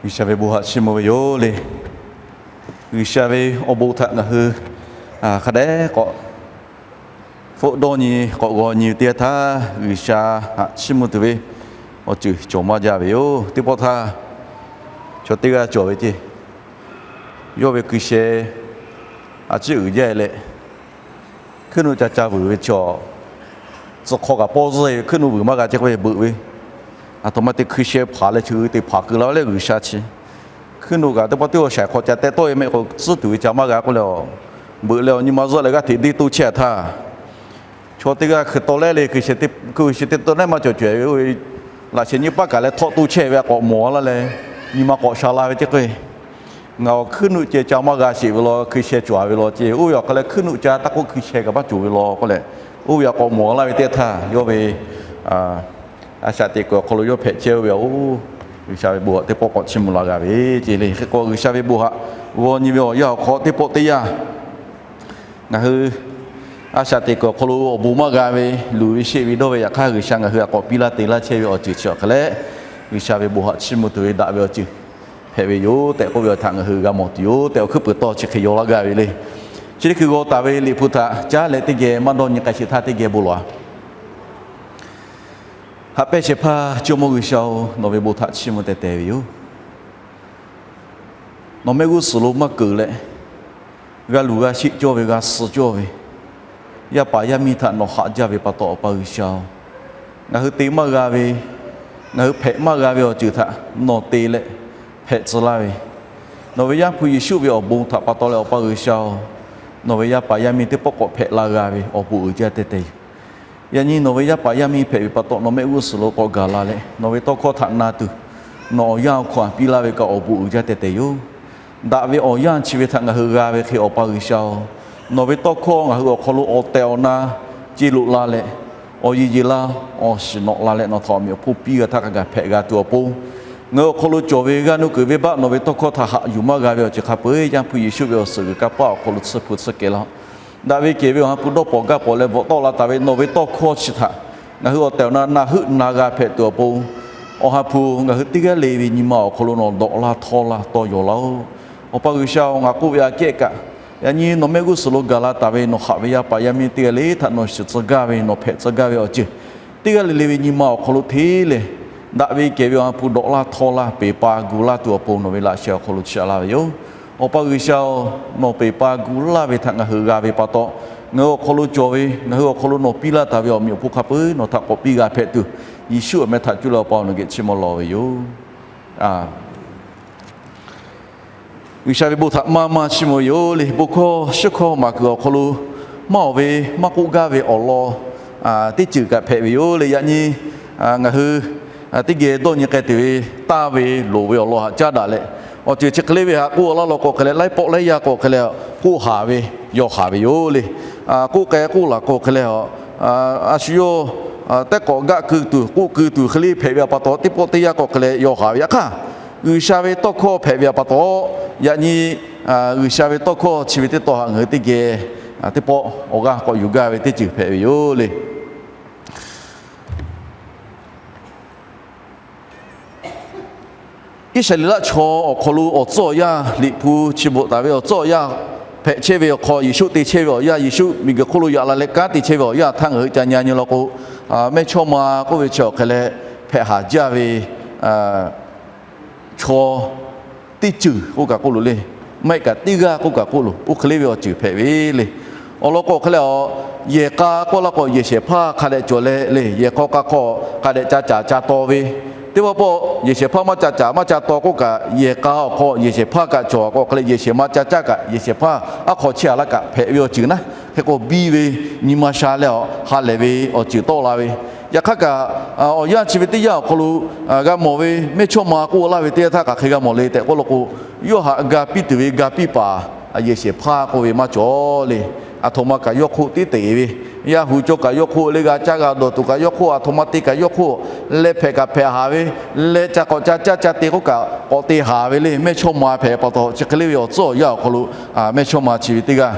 G'uiˬsha ve bon htaꞈ chiˇ mvuh ve yoˬ le. G'uiˬsha ve awˬ bon htaꞈ ngaˬ hui hk'a dehꞈ k'awꞈ hpfuhˆ dawˇ nyi, k'awꞈ g'aw nyi ve teˇ yanˇ htaˇ, G'uiˬsha htaꞈ chiˇ mvuh tuˬ ve awˬ ceuˬ cawˬ maˇ jaˇ ve yoˬ. Teˇ pawˆ htaˇ, chaw teˇ g'aˇ cawˬ ve ceˇ, yawˇ ve hkui sheh a ciˉ uiˍ jaˇ leh, hkuiˉ nuˆ ca ca vuiˬ ve chaw, tcuh hk'aw kaꞈ pawˇ zuhˇ ve, hkuiˉ nuˆ vuiˬ maˇ g'a ce k'oˆ ve beuꞈ ve, aˬ htoꞈ ma te hkui sheh hpaˍ leh chi te hpaˍ keu la leh G'uiˬsha chi hkuiˉ nuˆ kaꞈ teˇ pawˆ teˇ awˬ shaiˍ hk'aw ca teh tawˆ ve mehˆ k'o tcuhˉ tuˬ ve ca maˇ g'a k'oˆ leh, beuꞈ leh awˬ nyi ma zuhˆ leh g'aˇ hteꞈ deˇ toˇ chehˇ a htaˇ, chaw teˇ g'aˇ hkui taw leh le, hkui sheh te taw leh maˇ cawˬ cawehˬ ve oˇ ve laꞈ sheh nyiˇ paˆ kaꞈ leh htawˆ toˇ chehˇ ve a k'awꞈ mawˬ laˇ leh, nyi ma k'awꞈ sha la ve ceˇ k'o, ngaˬ awˬ hkuiˉ nuˆ ceh ca maˇ g'a sheˍ ve law, hkui sheh cawˬ ve law ceˇ, oˇ ve awˬ hk'aw leh hkuiˉ nuˆ ca taˇ k'oˆ hkui sheh kaꞈ maˇ cawˬ ve law k'oˆ leh, oˇ ve a k'awꞈ mawˬ laˇ ve teˇ htaˇ, yawˇ ve a shaꞈ teꞈ kuiˬ awˬ hk'aw lo yawˇ hpehꞈ chehˇ oˇ ve a oˇ, G'uiˬsha ve bon htaꞈ teˇ pawˆ k'awꞈ chiˇ mvuh la g'a ve ceˇ le. Hk'e k'o G'uiˬsha ve bon htaꞈ g'aw nyi ve awˬ yanˇ awˬ hk'aw teˇ pawˆ teˇ yanˇ, ngaˬ hui a shaꞈ teꞈ kuiˬ awˬ hk'aw lo awˬ bon maˇ g'a ve, luˬ ve sheˆ ve dawˇ ve yaꞈ hk'aˇ, G'uiˬsha ngaˬ hui a k'awꞈ piˇ laˇ te laˇ chehˇ ve awˬ ceuˬ chi awˬ hk'e leh, G'uiˬsha ve bon htaꞈ chiˇ mvuh tuˬ ve daꞈ ve awˬ ceuˬ hpehꞈ ve yoˬ tehꞈ k'oˆ ve awˬ htaꞈ ngaˬ hui g'a mawˬ tuˬ yoˬ tehꞈ awˬ hkuiˉ puiˍ tawˇ chi hk'e yaw laˇ gaˇ ve le. Chi teˇ hkui g'aw taˍ ve Liꞈ hpu htaꞈ caˉ leh teˇ geh maˇ dawˇ nyi k'ai sheˍ htaˇ teˇ geh bon lawˬ-a. Haꞈ pehnˇ shehˍ hpaˇ Jawˇmawˇ G'uiˬsha-oˬ, nawˬ ve bon htaꞈ chiˇ mvuh teh teh ve yoˬ. Nawˬ mehˆ g'uˇ suhˍ lo maˇ keunˍ leh, g'a luˬ g'a sheˆ cawˇ ve, g'a suh cawˇ ve, yaˇ paˍ yaˇ miˇ htaꞈ nawˬ haꞈ jaˇ ve pa taw, Awˬ pa G'uiˬsha-oˬ, ngaˬ hui te maˇ g'a ve, ngaˬ hui hpehꞈ maˇ g'a ve awˬ ceuˬ htaꞈ nawˬ te leh hpehꞈ tcuh laˇ ve, nawˬ ve Yaˇ hpu Yeˍsuˆ ve awˬ bon htaꞈ pa taw leh, Awˬ pa G'uiˬsha-oˬ, nawˬ ve yaˇ paˍ yaˇ miˇ teˇ pawˆ k'awꞈ hpehꞈ la g'a ve awˬ bon uiˍ jaˇ teh teh yoˬ. Yaꞈ nyi nawˬ ve yaˇ paˍ yaˇ miˇ hpehꞈ ve pa taw, nawˬ mehˆ g'uˇ suhˍ lo k'awꞈ gaˬ la leh, nawˬ ve tawˇ hkawˇ htaꞈ na tuˬ, nawˬ awˬ yanˇ awˬ hkawˇ htaꞈ piˇ laˇ ve kaꞈ awˬ bon uiˍ jaˇ teh teh yoˬ. Daꞈ ve awˬ yanˇ chi ve htaꞈ ngaˬ hui g'a ve hk'e, Awˬ pa G'uiˬsha-oˬ, nawˬ ve tawˇ hkawˇ ngaˬ hui awˬ hk'aw lo awˬ tehˬ awˬ na ce loꞈ la leh, awˬ yeˬ yeˬ la, awˬ shiˍ nawꞈ la leh nawˬ htaꞈ awˬ meꞈ awˬ hponˇ piˇ g'a htaˇ hk'a gaˬ hpehꞈ g'a tuˬ awˬ pon, ngaˬ hui awˬ hk'aw lo cawˬ ve g'aˇ nuˇ kuiˬ venˇbaˆ nawˬ ve tawˇ hkawˇ htaꞈ haꞈ yuˬ maˇ g'a ve awˬ ceuˬ hk'a peu-eˬ Yaˇ hpu Yeˍsuˆ ve awˬ suhˍ g'uiˬ kanˇ paˆ awˬ hk'aw lo tsuhˇ hpu tsuhˇ kehˬ laˇ-oˆ. Daꞈ ve kehˬ ve Awˬ ha hpu dawˇ pawnˍ gaˇ pawnˍ leh bvuhꞈ tawˆ la taˍ ve nawˬ ve tawˇ hkawˇ chi htaꞈ ngaˬ hui awˬ tehˬ awˬ na na heuˆ na g'a hpehꞈ tuˬ awˬ pon, Awˬ ha hpu ngaˬ hui teˇ g'aˇ le ve nyi ma awˬ hk'aw lo nawˬ dawꞈ laˇ htawˇ laˇ tawˇ yaw laˇ-oˆ. Awˬ pa G'uiˬsha-oˬ, ngaˬ k'oˆ ve aꞈ kehˉ kaꞈ, yaꞈ nyi nawˬ mehˆ g'uˇ suhˍ lo gaˬ la taˍ ve nawˬ haꞈ ve yaˇ paˍ yaˇ miˇ teˇ g'aˇ le htaꞈ nawˬ shiˍ tcuh gaˇ ve, nawˬ hpehꞈ tcuh gaˇ ve awˬ ceuˬ teˇ g'aˇ le le ve nyi ma awˬ hk'aw lo hteˇ leh, daꞈ ve kehˬ ve Awˬ ha hpu dawꞈ laˇ htawˇ laˇ peˬ pa gu laˇ tuˬ awˬ pon nawˬ ve laꞈ sheh awˬ hk'aw lo chiˇ aꞈ laˇ ve yoˬ. Awˬ pa G'uiˬsha-oˬ, nawˬ peˬ pa gu laˇ ve htaꞈ ngaˬ hui g'a ve pa taw, ngaˬ hui awˬ hk'aw lo cawˬ ve, ngaˬ hui awˬ hk'aw lo nawˬ piˇ laˇ taˍ ve awˬ meꞈ awˬ hponˇ hk'a peu-eˬ nawˬ htaꞈ k'awꞈ piˇ g'a hpehꞈ tuˬ, Yeˍsuˆ awˬ meh htaꞈ cuˇ leh Awˬ pa nawˬ geh chiˇ mvuh lawˬ ve yoˬ. G'uiˬsha ve bon htaꞈ maˇ maˇ chiˇ mvuh ve yoˬ le. Bon hkawˇ shiˉ hkawˇ maˍ kuiˬ awˬ hk'aw lo maˇ awˬ ve maˇ k'oˆ gaˇ ve awˬ lawn teˇ ceuˬ kaꞈ hpehꞈ ve yoˬ le. Yaꞈ nyi ngaˬ hui teˇ geh dawˇ nyi k'ai tuˬ ve, taˇ ve loˍ ve awˬ lawn haꞈ caˉ daꞈ leh, awˬ ceuˬ chi hk'e le ve haꞈ k'oˆ laˇ law k'o hk'e leh, laiˉ pawˆ laiˉ yaˇ k'o hk'e leh, k'oˆ haˍ ve, yaw haˍ ve yoˬ le. K'oˆ k'ai k'oˆ laˬ k'o hk'e leh, a shu yawˇ tehˉ k'awꞈ gaˆ keu tuˬ k'oˆ keu tuˬ hk'e le hpehꞈ ve pa taw, teˇ pawˆ teˇ yanˇ k'o hk'e leh yaw haˍ ve. Yaꞈ hk'aˇ, G'uiˬsha ve tawˇ hkawˇ hpehꞈ ve pa taw, yaꞈ nyi G'uiˬsha ve tawˇ hkawˇ chi ve teˇ taw haꞈ ngaˬ hui teˇ geh teˇ pawˆ awˬ g'aˇ k'awꞈ yuˬ gaˇ ve teˇ ceuˬ hpehꞈ ve yoˬ le. Iˉsaˍreˍlaˆ chaw awˬ hk'aw lo awˬ tcuhˉ awˬ yanˇ, Liꞈ hpu chi bvuhꞈ taˍ ve awˬ tcuhˉ awˬ yanˇ hpehꞈ chehˇ ve awˬ hk'aw, Yeˍsuˆ te chehˇ ve awˬ yanˇ, Yeˍsuˆ miˬguiˬ hk'oˆ lo yaꞈ la leh kanˉ te chehˇ ve awˬ yanˇ htaˇ ngaˬ hui ca nyi nyi law k'o, mehˇchawˇma k'oˆ ve chi awˬ hk'e leh hpehꞈ haˍ jaˇ ve chaw teˇ ceuˬ k'oˆ kaꞈ k'oˆ loˬ le. Maˇ heˆ kaꞈ teˇ g'aˇ k'oˆ kaꞈ k'oˆ loˬ. Oˇ hk'e le ve awˬ ceuˬ hpehꞈ ve le. Awˬ lawn k'o hk'e leh, yehˬ k'a k'oˆ laˇ k'o yehˬ shehˍ hpaˇ hk'a dehꞈ cawˬ leh le, yehˬ hk'aw k'a hk'aw hk'a dehꞈ ca caˍ ca taw ve, teˇ pawˆ pawˆ yehˬ shehˍ hpaˇ maˇ ca caˍ maˇ ca taw k'oˆ kaꞈ, yehˬ k'a awˬ hk'aw yehˬ shehˍ hpaˇ kaꞈ cawˬ k'o hk'e leh, yehˬ shehˍ ma ca caˇ kaꞈ yehˬ shehˍ hpaˇ aˉ hk'aw chehˇ a laˇ kaꞈ hpehꞈ ve awˬ ceuˬ naˉ. Hk'e k'o biˇ ve, nyi ma sha leh awˬ ha lehˬ ve awˬ ceuˬ tawˆ la ve. Yaꞈ hk'aˇ kaꞈ, awˬ yanˇ chi ve teˇ yanˇ awˬ hk'aw lo g'a mawˬ ve mehˇchawˇma k'oˆ laˇ ve teˇ yanˇ htaˇ hk'aˬ hk'e g'a mawˬ le tehꞈ k'oˆ law k'o, yawˇ haꞈ ga piˇ tuˬ ve ga piˇ paˍ yehˬ shehˍ hpaˇ k'oˆ ve maˇ cawˬ le. Aˬ htoꞈ ma kaꞈ yawˇ hk'oˆ tiˉ te ve, yaˇ hu cawˇ kaꞈ yawˇ hk'oˆ leh, g'a caˇ g'a dawˬ tuˬ kaꞈ yawˇ hk'oˆ, aˬ htoꞈ ma te kaꞈ yawˇ hk'oˆ, leh hpehꞈ kaꞈ hpehꞈ haˍ ve, leh ca k'awꞈ ca caˇ ca te k'oˆ kaꞈ k'awꞈ te haˍ ve le. Mehˇchawˇma hpehꞈ pa taw chi hk'e le ve awˬ tcuhˉ awˬ yanˇ awˬ hk'aw lo, mehˇchawˇma chi ve teˇ g'aˇ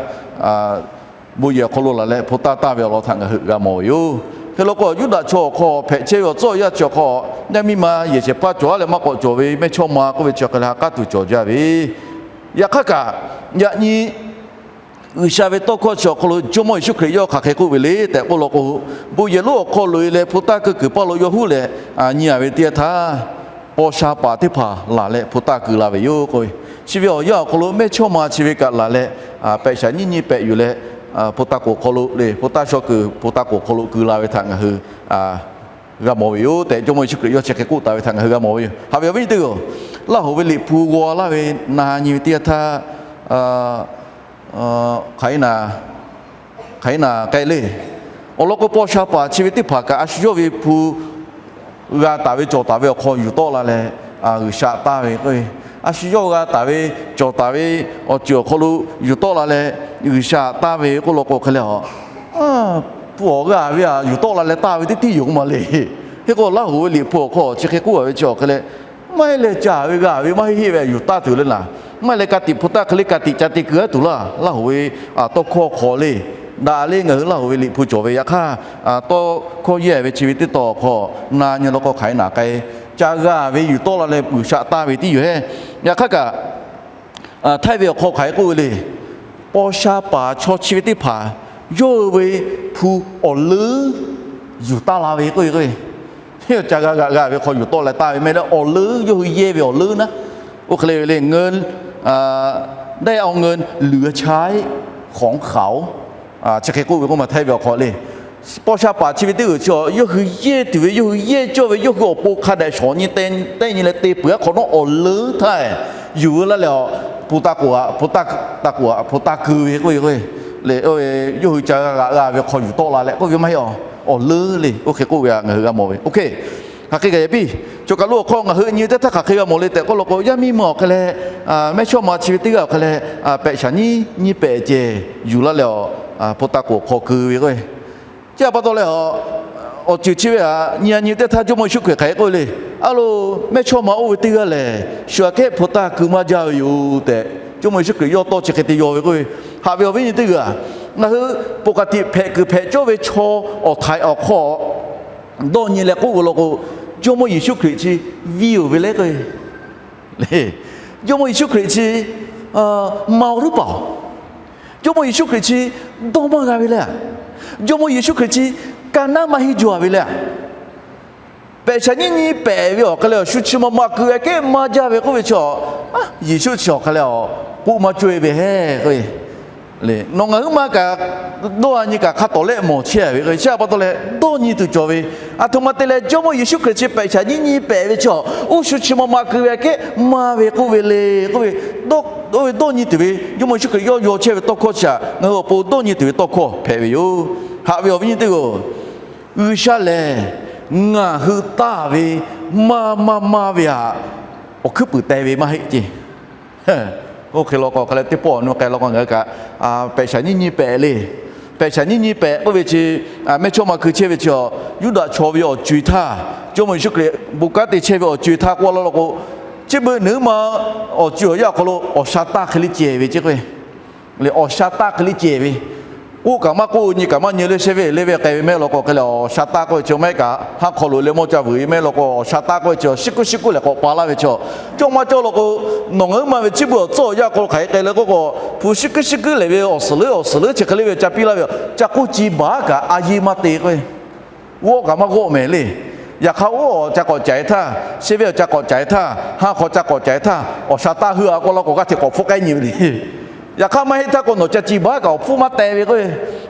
bon yehˬ awˬ hk'aw lo laˬ leh hpu taˇ taˇ ve awˬ lawn htaꞈ ngaˬ hui g'a mawˬ ve yoˬ. Hk'e law k'o, Yuˇdaꞈ chaw awˬ hk'aw hpehꞈ chehˇ ve awˬ tcuhˉ awˬ yaˇ chi awˬ hk'aw, yaˇ miˇ ma yehˬ shehˍ hpaˇ cawˬ-a leh maˇ k'awꞈ cawˬ ve mehˇchawˇma k'oˆ ve chi awˬ hk'e leh ha k'aˉ tuˬ cawˬ jaˇ ve. Yaꞈ hk'aˇ kaꞈ, yaꞈ nyi G'uiˬsha ve tawˇ hkawˇ chi awˬ hk'aw lo Jawˇmawˇ Yeˍsuˆ Hkriꞈ yawˇ hk'aˬ hk'e k'oˆ ve le tehꞈ k'oˆ law k'o, bon yehˬ lonˉ awˬ hk'aw loꞈ-e leh hpu taˇ keu kuiˬ paˇ lo yawˇ huˉ leh nyi-a ve teˇ yanˇ htaˇ, paw sha paˍ teˇ hpaˍ laˬ leh hpu taˇ keu la ve yoˬ k'o, chi ve awˬ yanˇ awˬ hk'aw lo mehˇchawˇma chi ve kaꞈ laˬ leh, pehꞈ shaˍ nyiˉ nyiˇ pehꞈ yuˬ leh, hpu taˇ k'oˍ hk'aw lo le, hpu taˇ shaw kuiˬ hpu taˇ k'oˍ hk'aw lo keu la ve htaꞈ ngaˬ hui g'a mawˬ ve yoˬ tehꞈ, Jawˇmawˇ Yeˍsuˆ Hkriꞈ yawˇ chi hk'e k'oˆ taˍ ve htaꞈ ngaˬ hui g'a mawˬ ve yoˬ. Haꞈ ve awˬ viˉ nyi teˇ g'aˇ-oˬ, Laˇ hoꞈ ve Liꞈ hpu g'aw laˇ ve na nyi ve teˇ yanˇ htaˇ, hk'aˬ hk'e naˍ k'ai le. Awˬ lawn k'o, paw sha paˍ chi ve teˇ hpaˍ kaꞈ a shu yawˇ ve hpu g'a taˍ ve cawˬ taˍ ve awˬ hk'aw yuˬ tawˆ la leh, G'uiˬsha taˇ ve k'o, a shu yawˇ g'a taˍ ve cawˬ taˍ ve awˬ ceuˬ awˬ hk'aw lo yuˬ tawˆ la leh G'uiˬsha taˇ ve k'oˆ law k'o hk'e leh, hpu awˬ g'a ve htaꞈ yuˬ tawˆ la leh taˇ ve teˇ tiˉ yoˬ maˇ le. Hk'e k'o, Laˇ hoꞈ ve Liꞈ hpu awˬ hk'aw chi hk'e k'oˆ ve chi awˬ hk'e leh, maˇ heˆ leh ca ve g'a ve maˇ heˆ heˆ ve htaꞈ yuˬ taˇ tuˬ le laˬ. Maˇ heˆ leh ka tiꞈ hpu taˇ hk'e le ka tiꞈ ca te keu-a tuˬ laˇ. Laˇ hoꞈ ve tawˇ hkawˇ hk'aw le, daꞈ le ngaˬ hui Laˇ hoꞈ ve Liꞈ hpu cawˬ ve yaꞈ hk'aˇ, tawˇ hkawˇ yehˇ ve chi ve teˇ taw awˬ hk'aw na nyi law k'o hk'aˬ hk'e naˍ k'ai, ca g'a ve yuˬ tawˆ la leh G'uiˬsha taˇ ve tiˉ yoˬ hehˉ. Yaꞈ hk'aˇ kaꞈ, htaiˇ ve awˬ hk'aw hk'aˬ hk'e k'oˆ ve le. Paw sha paˍ chaw chi ve teˇ hpaˍ yawˇ hui ve hpu awˬ leuˉ yuˬ taˇ la ve k'oˆ ve k'o, ca g'a g'a g'a ve hk'aw yuˬ tawˆ leh taˇ ve mehˆ leh awˬ leuˉ yawˇ hui yehˇ ve awˬ leuˉ naˉ, oˇ hk'e le ve le ได้เอาเงินเหลือใช้ ของเขา chi hk'e k'oˆ ve k'oˆ ma htaiˇ ve awˬ hk'aw le. Paw sha paˍ chi ve teˇ g'uiˬ chi awˬ yawˇ hui yehˇ tuˬ ve, yawˇ hui yehˇ cawˇ ve, yawˇ hui awˬ pon hk'a dehꞈ shawˍ nyi te, tehˆ nyi leh te peuˬ-a hk'awꞈ nawˉ awˬ leuˉ htaˇ yuˬ laˇ leh, hpu taˇ k'oˍ-a, hpu taˇ k'oˍ-a, hpu taˇ keu ve k'oˆ ve k'o, le, yawˇ hui ca g'a g'a ve hk'aw yuˬ tawˆ la leh k'oˆ ve maˇ heˆ, awˬ leuˉ le. Oˇ hk'e k'oˆ ve htaꞈ ngaˬ hui g'a mawˬ ve. Oˇ hk'e, hk'aˬ hk'e kaꞈ yaꞈ piˇ, choˬ kaˬ lo awˬ hk'aw ngaˬ hui nyi teˇ htaˇ hk'aˬ hk'e g'a mawˬ le tehꞈ k'oˆ law k'o, yaˇ miˇ ma awˬ hk'e leh, mehˇchawˇma chi ve teˇ g'aˇ awˬ hk'e leh, pehꞈ shaˍ nyiˉ nyiˇ pehꞈ ceh yuˬ laˇ leh, hpu taˇ k'oˍ hk'aw keu ve k'o, chi htaꞈ pa taw leh, awˬ ceuˬ chi ve htaꞈ nyi-a nyi teˇ htaˇ Jawˇmawˇ Yeˍsuˆ Hkriꞈ hk'aˬ hk'e k'oˆ ve le. A lo, mehˇchawˇma oˇ ve teˇ g'aˇ lehˬ, shu aꞈ kehˉ hpu taˇ keu maˇ jaˇ ve yoˬ tehꞈ, Jawˇmawˇ Yeˍsuˆ Hkriꞈ yawˇ tawˇ chi hk'e te yaw ve k'oˆ ve. Haꞈ ve awˬ viˉ nyi teˇ g'aˇ, ngaˬ hui ปกติ hpehꞈ kuiˬ hpehꞈ cawˇ ve chaw awˬ htaiˍ awˬ hk'aw dawˇ nyi leh k'oˆ ve law k'o, Jawˇmawˇ Yeˍsuˆ Hkriꞈ chi viˇ-oˬ ve le k'o, Jawˇmawˇ Yeˍsuˆ Hkriꞈ chi เมาหรือเปล่า? Jawˇmawˇ Yeˍsuˆ Hkriꞈ chi dawˇ maˇ g'a ve le. Jawˇmawˇ Yeˍsuˆ Hkriꞈ chi ka naˉ maˇ henˇ jaw-a ve le. Pehꞈ shaˍ nyiˉ nyi pehꞈ ve awˬ hk'e leh, shu chi ma ma keu-a kehˉ maˇ jaˇ ve k'oˆ ve chi, Yeˍsuˆ chi awˬ hk'e leh, k'oˆ maˇ cawˇ-e ve hehˉ k'o, nawˬ ngaˬ huiˉ ma kaꞈ dawˇ-a nyi kaꞈ hk'a tawˍ lehˆ mawˬ chehˇ-a ve k'o, chi htaꞈ pa taw leh dawˇ nyi tuˬ cawˬ ve. Aˬ htoꞈ ma te leh Jawˇmawˇ Yeˍsuˆ Hkriꞈ chi pehꞈ shaˍ nyiˉ nyi pehꞈ ve chi, oˇ shu chi ma ma keu-a kehˉ maˇ ve k'oˆ ve le k'oˆ ve, dawˇ nyi tuˬ ve Jawˇmawˇ Yeˍsuˆ Hkriꞈ yawˇ yaw chehˇ ve tawˇ hkawˇ chi htaꞈ ngaˬ hui awˬ pon dawˇ nyi tuˬ ve tawˇ hkawˇ hpehꞈ ve yoˬ. Haꞈ ve awˬ viˉ nyi teˇ g'aˇ-oˬ, G'uiˬsha lehˬ ngaˬ hui taˇ ve maˇ maˇ maˇ ve htaꞈ awˬ hkuiˉ puiˍ teh ve maˇ heˆ ceˇ. Oˇ hk'e law k'o hk'a leh teˇ pawˆ awˬ nu k'ai law k'o ngaˬ hui kaꞈ, pehꞈ shaˍ nyiˉ nyi pehꞈ le. Pehꞈ shaˍ nyiˉ nyi pehꞈ k'oˆ ve chi, mehˇchawˇma keu chehˇ ve chi, Yuˇdaꞈ chaw ve awˬ co-e htaˇ, Jawˇmawˇ Yeˍsuˆ Hkriꞈ bon kanˉ te chehˇ ve awˬ co-e htaˇ k'oˆ law law k'o, chi beuꞈ nawˬ huiˉ ma awˬ co-e awˬ yanˇ awˬ hk'aw lo awˬ sha taˇ hk'e le cehˬ ve ceˇ k'o, le awˬ sha taˇ hk'e le cehˬ ve, k'oˆ kaꞈ maˇ k'oˆ, nyi kaꞈ maˇ nyi le, shehˇ ve le ve k'ai ve mehˆ law k'o hk'e leh awˬ sha taˇ k'oˆ ve chi mehˆ kaꞈ haˉ hk'aw loꞈ-e leh mawˇ ca vuiˬ ve mehˆ law k'o awˬ sha taˇ k'oˆ ve chi shiˉ kuˉ shiˉ kuˉ lehˬ k'awꞈ pa laˇ ve chi, cawˇ maˇ cawˇ law k'o, nawˬ ngaˬ huiˉ ma ve chi beuꞈ awˬ tcuhˉ awˬ yanˇ awˬ hk'aw lo hk'aˬ hk'e k'ai le k'oˆ k'o, hpu shiˉ kuˉ shiˉ kuˉ lehˬ ve awˬ suhˍ leuˉ awˬ suhˍ leuˉ chi hk'e le ve ca piˇ laˇ ve, ca k'oˆ ci baˬ kaꞈ a yeˇ maˇ te k'o, g'awˆ kaꞈ maˇ g'awˆ mehˍ le. Yaꞈ hk'aˇ oˇ awˬ ca k'awꞈ caiˍ htaˇ, shehˇ ve awˬ ca k'awꞈ caiˍ htaˇ, haˉ hk'aw ca k'awꞈ caiˍ htaˇ, awˬ sha taˇ heuˆ-a k'oˆ law k'o g'aˇ hteꞈ k'awꞈ hpfuhˆ k'ai nyi ve le. Yaꞈ hk'aˇ maˇ heˆ htaˇ k'o nawˬ ca ci baˬ kaꞈ awˬ hpfuhˇ maˇ teh ve k'o,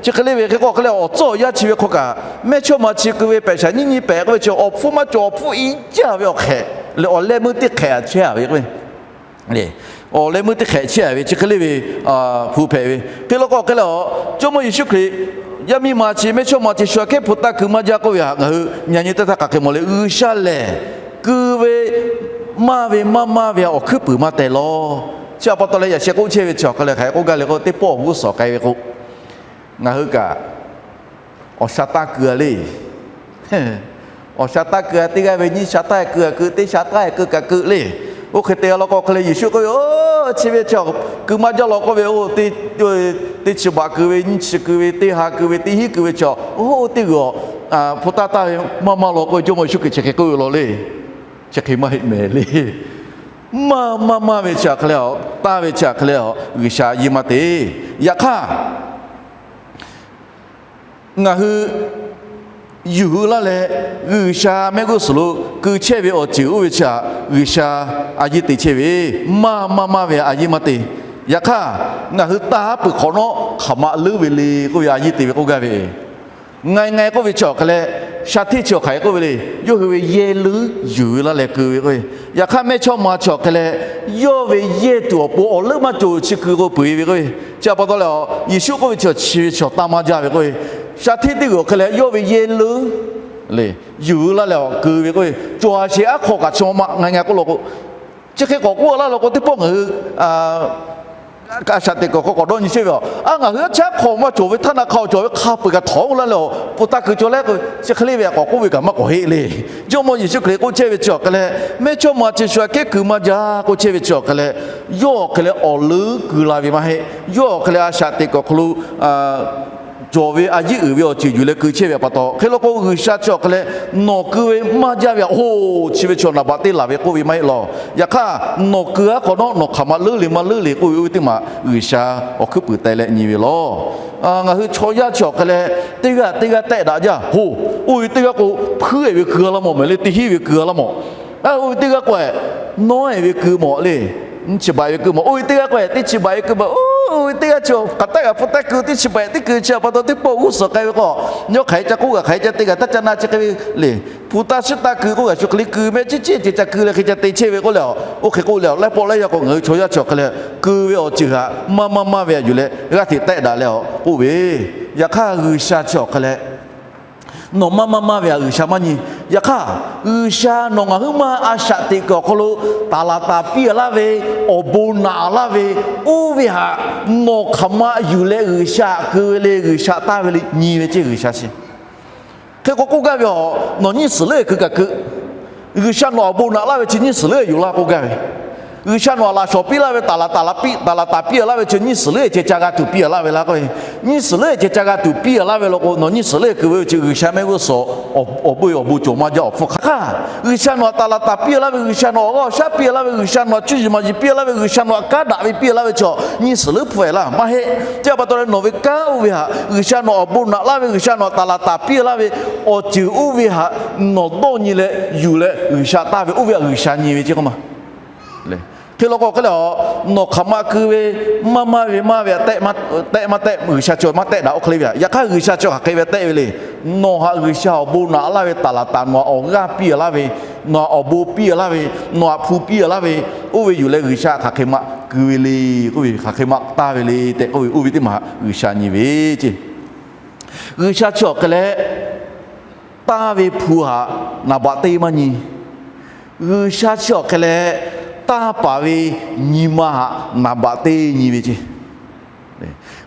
chi hk'e le ve hk'e k'o hk'e leh awˬ tcuhˉ awˬ yanˇ chi ve hk'aw kaꞈ mehˇchawˇma chi keu ve pehꞈ shaˍ nyiˉ nyi pehꞈ k'oˆ ve chi awˬ hpfuhˇ maˇ cawˬ, awˬ hpfuhˇ i jaˇ ve awˬ hk'ehꞈ leh awˬ leh meuˇ teˇ hk'ehꞈ chehˇ-a ve k'o, awˬ leh meuˇ teˇ hk'ehꞈ chehˇ-a ve chi hk'e le ve hpu hpehꞈ ve. Hk'e law k'o hk'e leh, Jawˇmawˇ Yeˍsuˆ Hkriꞈ yaˇ miˇ ma chi mehˇchawˇma chi shu aꞈ kehˉ hpu taˇ keu maˇ jaˇ k'oˆ ve htaꞈ ngaˬ hui nyi nyi teˇ htaˇ hk'aˬ hk'e mawˬ le. G'uiˬsha lehˬ keu ve maˇ ve maˇ maˇ ve awˬ hkuiˉ puiˍ maˇ teh law. Chi htaꞈ pa taw leh yaꞈ sheh k'oˆ chehˇ ve chi awˬ hk'e leh hk'aˬ hk'e k'oˆ gaˇ le k'o, teˇ pawˆ awˬ g'uˇ suhˍ k'ai ve k'o, ngaˬ hui kaꞈ awˬ sha taˇ keu-a le. Awˬ sha taˇ keu-a, teˇ g'aˇ ve nyiˇ sha taˇ keu-a keu, teˇ sha taˇ keu kaꞈ keu le. Oˇ hk'e te law k'o hk'e leh Yeˍsuˆ k'oˆ ve, Oˇ, chi ve chi keu maˇ jaˇ law k'oˆ ve, oˇ, teˇ chi baꞈ keu ve, nyiˇ chi keu ve, teˇ ha keu ve, teˇ hinˉ keu ve chi, oˇ, oˇ teˇ g'uiˬ hpu taˇ taˇ ve maˇ maˇ law k'oˆ ve Jawˇmawˇ Yeˍsuˆ Hkriꞈ chi hk'e k'oˆ ve law le. Chi hk'e maˇ heˆ mehˍ le. Maˇ maˇ maˇ ve chi hk'e leh a, taˇ ve chi hk'e leh a, G'uiˬsha a yiˇ maˇ te. Yaꞈ hk'aˇ, ngaˬ hui yuˬ hui laˇ leh, G'uiˬsha mehˆ g'uˇ suhˍ lo keu chehˇ ve awˬ ceuˬ oˇ ve chi htaꞈ G'uiˬsha a yiˇ te chehˇ ve, maˇ maˇ maˇ ve a yiˇ maˇ te. Yaꞈ hk'aˇ, ngaˬ hui taˇ haˉ peuˬ hk'awꞈ nawˉ hk'aˬ ma leuˉ ve le k'oˆ ve a yiˇ te ve k'oˆ gaˇ ve, Ngaˬ ngaˬ k'oˆ ve chi awˬ hk'e leh, sha hteˇ chi awˬ hk'aˬ hk'e k'oˆ ve le, yawˇ hui ve yehˇ leuˉ yuˬ ve laˇ leh keu ve k'oˆ ve. Yaꞈ hk'aˇ, mehˇchawˇma chi awˬ hk'e leh, yawˇ ve yehˇ tuˬ awˬ pon awˬ leuˉ maˇ cawˬ chi keu k'o peuˬ ve k'oˆ ve. Chi pa taw leh, Yeˍsuˆ k'oˆ ve chi chi ve chi taˇ maˇ jaˇ ve k'oˆ ve. Sha hteˇ teˇ g'uiˬ awˬ hk'e leh yawˇ ve yehˇ leuˉ le yuˬ laˇ leh awˬ keu ve k'oˆ ve. Cawˬ a sheˍ aˉ hk'aw kaꞈ chi ma ngaˬ ngaˬ k'oˆ law k'o, chi hk'e k'awꞈ k'oˆ laˇ law k'o, teˇ pawˆ ngaˬ hui a shaꞈ teꞈ kuiˬ awˬ hk'aw k'awꞈ dawˇ nyi chehˇ ve a, a ngaˬ hui a chi aˉ hk'aw maˇ cawˬ ve htaˇ na hk'a cawˬ ve hk'a peu-eˬ kaꞈ htawˍ-oˬ laˇ leh awˬ pon taˇ keu cawˬ leh k'o, chi hk'e le ve a k'awꞈ k'oˆ ve kaꞈ maˇ k'awꞈ heˆ le. Jawˇmawˇ Yeˍsuˆ Hkriꞈ k'oˆ chehˇ ve chi awˬ hk'e leh, mehˇchawˇma chi shu aꞈ kehˉ keu maˇ jaˇ k'oˆ chehˇ ve chi awˬ hk'e leh, yawˇ awˬ hk'e leh awˬ leuˉ keu la ve maˇ heˆ. Yawˇ awˬ hk'e leh a shaꞈ teꞈ kuiˬ awˬ hk'aw lo cawˬ ve a yiˉ uiˍ ve awˬ ceuˬ yuˬ leh keu chehˇ ve pa taw, hk'e law k'o, G'uiˬsha chi awˬ hk'e leh nawˬ keu ve maˇ jaˇ ve a, oˇ chi ve chi naˍ baꞈ teˇ laˬ ve k'oˆ ve maˇ heˆ law. Yaꞈ hk'aˇ, nawˬ keu aˉ hk'awꞈ nawˉ nawˬ hk'aˬ ma leuˉ le maˇ leuˉ le k'oˆ ve oˇ ve teˇ maˬ G'uiˬsha awˬ hkuiˉ puiˍ teh leh nyi ve law. Ngaˬ hui chaw yaˇ chi awˬ hk'e leh, teˇ g'aˇ teˇ g'aˇ tehˆ daꞈ jaˇ hoˬ. Oˇ ve teˇ g'aˇ k'o, hpuiˉ-eˬ ve keu laˇ mawˬ mehˍ le, teˇ hinˉ ve keu laˇ mawˬ. Oˇ ve teˇ g'aˇ k'o, nawˉ-eˬ ve keu mawˬ le, nyiˇ chi baꞈ ve keu mawˬ. Oˇ ve teˇ g'aˇ k'o, teˇ chi baꞈ ve keu mawˬ. Oˇ ve teˇ g'aˇ chi hk'aˬ taˆ g'a hpu taˆ keu teˇ chi baꞈ teˇ keu chi pa taw teˇ pawˆ g'uˇ suhˍ k'ai ve k'o, yawˇ hk'aˬ hk'e ca k'oˆ g'a hk'aˬ hk'e ca te g'a taˇ ca na chi hk'e ve le. Hpu taˇ shiˉ taˇ keu k'oˆ g'a shu hk'e le keu mehˆ ciˉ ciˉ ceh ca keu leh hk'e ca te chehˇ ve k'oˆ leh, oˇ hk'e k'oˆ leh, laiˉ pawˆ laiˉ yaˇ k'o ngaˬ hui chaw yaˇ chi awˬ hk'e leh keu ve awˬ ceuˬ htaꞈ maˇ maˇ maˇ ve a yuˬ leh g'aˇ hteꞈ tehˆ daꞈ leh a k'oˆ ve. Yaꞈ hk'aˇ, G'uiˬsha chi awˬ hk'e leh nawˬ maˇ maˇ maˇ ve htaꞈ G'uiˬsha maˇ nyi. Yaꞈ hk'aˇ, G'uiˬsha nawˬ ngaˬ huiˉ maˇ a shaꞈ teꞈ kuiˬ awˬ hk'aw lo taˍ laˍ taˍ piˇ laˇ ve, awˬ bon naꞈ laˇ ve, oˇ ve htaꞈ nawˬ hk'aˬ ma yuˬ leh G'uiˬsha htaꞈ keu ve le, G'uiˬsha taˇ ve le nyi ve ceˇ G'uiˬsha chi. Hk'e k'o k'oˆ gaˇ ve a, nawˬ nyiˇ suhˍ leuˉ-eˬ keu kaꞈ keu. G'uiˬsha nawˬ awˬ bon naꞈ laˇ ve chi nyiˇ suhˍ leuˉ-eˬ yoˬ laˇ k'oˆ gaˇ ve. G'uiˬsha nawˬ htaꞈ laꞈ shawˍ piˇ laˇ ve, taˍ laˍ taˍ laˍ piˇ, taˍ laˍ taˍ piˇ-a laˇ ve chi nyiˇ suhˍ leuˉ-eˬ ceh ca g'a tuˬ piˇ-a laˇ ve laˇ k'oˆ ve. Nyiˇ suhˍ leuˉ-eˬ ceh ca g'a tuˬ piˇ-a laˇ ve law k'o, nawˬ nyiˇ suhˍ leuˉ-eˬ keu ve chi G'uiˬsha mehˆ g'uˇ suhˍ awˬ bon awˬ bon cawˬ maˇ jaˇ awˬ hpfuhˇ hk'aˬ hk'aˇ. G'uiˬsha nawˬ htaꞈ taˍ laˍ taˍ piˇ-a laˇ ve, G'uiˬsha nawˬ awˬ g'aˇ awˬ shaˉ piˇ-a laˇ ve, G'uiˬsha nawˬ htaꞈ cuˇ yiˍ maˍ yiˍ piˇ-a laˇ ve, G'uiˬsha nawˬ htaꞈ kanˉ daꞈ ve piˇ-a laˇ ve chi nyiˇ suhˍ leuˉ hpfuhˇ-eˬ laˇ maˇ heˆ. Chi pa taw leh nawˬ ve kanˉ oˇ ve htaꞈ G'uiˬsha nawˬ awˬ bon naꞈ laˇ ve, G'uiˬsha nawˬ htaꞈ taˍ laˍ taˍ piˇ-a laˇ ve awˬ ceuˬ oˇ ve htaꞈ nawˬ dawˇ nyi leh yuˬ leh G'uiˬsha taˇ ve oˇ ve htaꞈ G'uiˬsha nyi ve ceˇ k'oˆ ma. Hk'e law k'o hk'e leh a, nawˬ hk'aˬ ma keu ve maˇ maˇ ve maˇ ve tehˆ maˇ tehˆ, G'uiˬsha chi maˇ tehˆ daꞈ oˇ hk'e le ve htaꞈ. Yaꞈ hk'aˇ, G'uiˬsha chi hk'aˬ hk'e ve tehˆ ve le. Nawˬ htaꞈ G'uiˬsha awˬ bon naꞈ laˇ ve taˍ laˍ taˍ, nawˬ htaꞈ awˬ g'aˇ piˇ-a laˇ ve, nawˬ htaꞈ awˬ bon piˇ-a laˇ ve, nawˬ htaꞈ hpu piˇ-a laˇ ve, oˇ ve yuˬ leh G'uiˬsha hk'aˬ hk'e ma keu ve le k'oˆ ve, hk'aˬ hk'e ma taˇ ve le tehꞈ k'oˆ ve, oˇ ve teˇ maˬ htaꞈ G'uiˬsha nyi ve ceˇ. G'uiˬsha chi awˬ hk'e leh taˇ ve hpu htaꞈ naˍ baꞈ teˇ maˇ nyi. G'uiˬsha chi awˬ hk'e leh taˇ paˍ ve nyi ma htaꞈ naˍ baꞈ teˇ nyi ve ceˇ.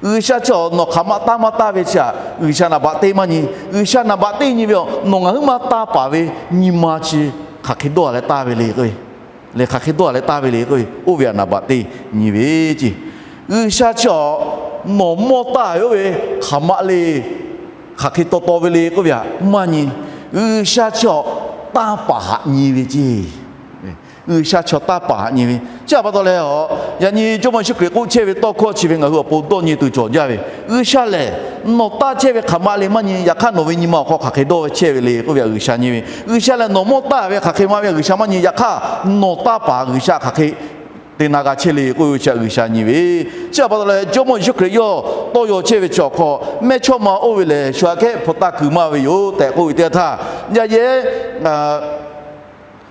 G'uiˬsha chi nawˬ hk'aˬ ma taˇ maˇ taˇ ve chi htaꞈ G'uiˬsha naˍ baꞈ teˇ maˇ nyi. G'uiˬsha naˍ baꞈ teˇ nyi ve a, nawˬ ngaˬ huiˉ maˇ taˇ paˍ ve nyi ma chi hk'aˬ hk'e dawˇ-a leh taˇ ve le k'o, leh hk'aˬ hk'e dawˇ-a leh taˇ ve le k'o, oˇ ve htaꞈ naˍ baꞈ teˇ nyi ve ceˇ. G'uiˬsha chi nawˬ mawˇ taˇ ve oˇ ve hk'aˬ ma le, hk'aˬ hk'e taw taw ve le k'oˆ ve htaꞈ maˇ nyi. G'uiˬsha chi taˇ paˍ htaꞈ nyi ve ceˇ. G'uiˬsha chi taˇ paˍ htaꞈ nyi ve. Chi pa taw leh a, yaꞈ nyi Jawˇmawˇ Yeˍsuˆ Hkriꞈ k'oˆ chehˇ ve tawˇ hkawˇ chi ve ngaˬ hui awˬ pon dawˇ nyi tuˬ cawˬ jaˇ ve. G'uiˬsha lehˬ nawˬ taˇ chehˇ ve hk'aˬ ma le maˇ nyi. Yaꞈ hk'aˇ, nawˬ ve nyi ma awˬ hk'aw hk'aˬ hk'e dawˇ ve chehˇ ve le k'oˆ ve htaꞈ G'uiˬsha nyi ve. G'uiˬsha lehˬ nawˬ mawˇ taˇ ve hk'aˬ hk'e ma ve htaꞈ G'uiˬsha maˇ nyi. Yaꞈ hk'aˇ, nawˬ taˇ paˍ G'uiˬsha hk'aˬ hk'e te na g'a chehˇ le k'oˆ ve chi htaꞈ G'uiˬsha nyi ve. Chi pa taw leh Jawˇmawˇ Yeˍsuˆ Hkriꞈ yawˇ tawˇ yaw chehˇ ve chi awˬ hk'aw, mehˇchawˇma oˇ ve lehˬ shu aꞈ kehˉ hpu taˇ kuiˬ maˇ ve yoˬ tehꞈ k'oˆ ve teˇ yanˇ htaˇ, yaˇ yehˉ